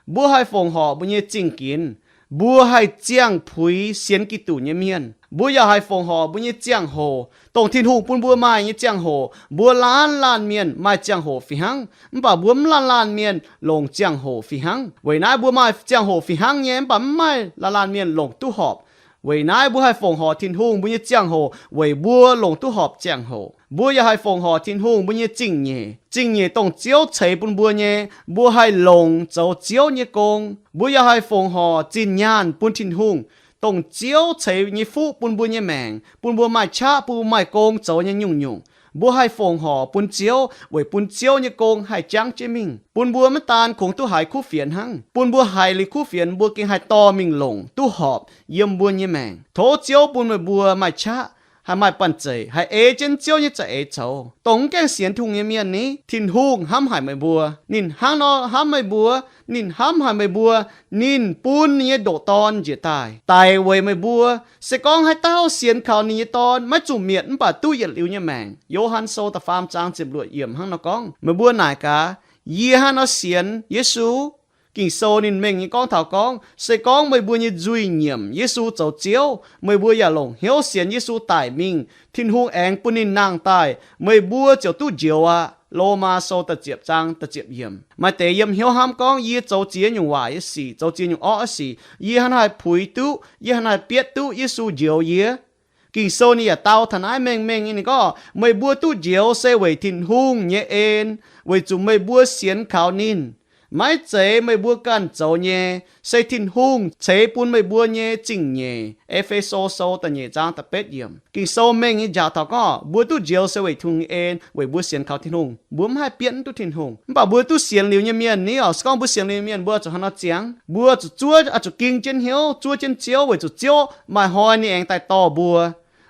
Mbuo haih fongc horc mbuo nyei zingh ginx. Mbuo haih ziangh puix sienx Giduc nyei mienh. Mbuo yaac haih fongc horc mbuo nyei ziangh hoc, dongh Tin-Hungh bun mbuo maaih nyei ziangh hoc. Mbuo laanh laanh mienh maaih ziangh hoc fih hnangv, mv baac mbuo mv laanh laanh mienh longc ziangh hoc fih hnangv. Weic naaiv mbuo maaih ziangh hoc fih hnangv nyei, mv baac mv maaih laanh laanh mienh longc duqv horpc. Weic naaiv mbuo haih fongc horc Tin-Hungh mbuo nyei ziangh hoc weic mbuo longc duqv horpc ziangh hoc. Mbuo yaac haih fongc horc Tin-Hungh mbuo nyei zingh nyeic. Zingh nyeic dongh Ziouv ceix bun mbuo nyei, mbuo haih longc zoux Ziouv nyei gong. Mbuo yaac haih fongc horc zinh nyaanh bun Tin-Hungh, dongh Ziouv ceix nyei fuqv bun mbuo nyei maengc, bun mbuo maaih qaqv, bun mbuo maaih gong zoux nyei nyungc-nyungc. Mbuo haih fongc horc bun Ziouv weic bun Ziouv nyei gong haih jangv jienv mingh, bun mbuo maiv daan kungx duqv haiz kuv fienx hnangv, bun mbuo haiz liuz kuv fienx mbuo gengh haih dorh mingh longc duqv horpc yiem mbuo nyei maengc. Tov Ziouv bun meih mbuo maaih qaqv, haih maaih banh zeic, haih ei jienv Ziouv nyei za'eix coux, dongh mv gaengh sienx Tin-Hungh nyei mienh ni. Tin-Hungh hnamv haic meih mbuo. Ninh hnangv nor hnamv meih mbuo. Ninh hnamv haic meih mbuo. Ninh bun ninh nyei ndoqc Dorn njiec daaih daic weic meih mbuo. Se gorngv haaix dauh sienx kaux ninh nyei Dorn maiv zuqc mietc mv baac duqv yietc liuz nyei maengc. Yo^han Sou da'faam zaang ziepc luoqc yiemc hnangv nor gorngv. Meih mbuo naaic gaax, yie hnangv nor sienx Yesu. Ging-Sou ninh mengh nyei gorngv taux gorngv, se gorngv meih mbuo nyei nzuih nyiemc Yesu zoux Ziouv, meih mbuo yaac longc hnyouv sienx Yesu daic mingh, Tin-Hungh aengx bun ninh nangh daaih, meih mbuo ziouc duqv njoux aqv. Lomaa Sou da'ziepc zaang da'ziepc yiemc. Maaih deix yiem hnyouv hnamv gorngv, yie zoux ziex nyungc waac nyei sic, zoux ziex nyungc orqv nyei sic, yie hnangv naaiv haih puix duqv, yie hnangv naaiv haih bietv duqv Yesu njoux yie. Ging-Sou ninh yaac dau taux naaiv mengh mengh nyei, ninh gorngv, meih mbuo duqv njoux se weic Tin-Hungh nyei en, weic zuqc meih mbuo sienx kaux ninh. Maiv zeiz meih mbuo ganh zoux nyei, se Tin-Hungh ceix bun meih mbuo nyei zingh nyeic. E^fe^so Sou da'nyeic zaang da'betv yiemc. Ging-Sou mengh nyei njaaux taux gorngv mbuo duqv njoux se weic Tin-Hungh nyei en, weic mbuo sienx kaux Tin-Hungh. Mbuo mv haih bietv duqv Tin-Hungh. Mv baac mbuo duqv sienx liuz nyei mienh ni oc, se gorngv mbuo sienx liuz nyei mienh, mbuo zuqc hnangv nor ziangx. Mbuo zuqc zuov, zuqc ging jienv hnyouv, zuov jienv Ziouv, weic zuqc Ziouv maaih hnoi ninh aengx daaih dorh mbuo.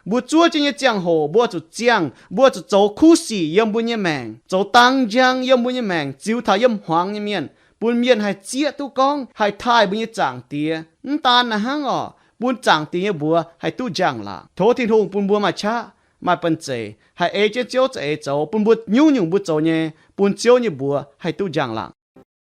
Mbuo zuov jienv nyei ziangh hoc mbuo zuqc ziangh, mbuo zuqc zoux kuv sic yiem mbuo nyei maengc, zoux dang njang yiem mbuo nyei maengc, ziux taux yiem hmuangx nyei mienh, bun mienh haih zieqv duqv gorngv haih taaih mbuo nyei Zaangc Diex. Mv daan naaiv hnangv oc, bun Zaangc Diex nyei mbuox haih duqv njang-laangc. Tov Tin-Hungh bun mbuo maaih qaqv, maaih banh zeic, haih ei jienv Ziouv za'eix zoux, bun mbuo nyungc-nyungc mbuo zoux nyei, bun Ziouv nyei mbuox haih duqv njang-laangc.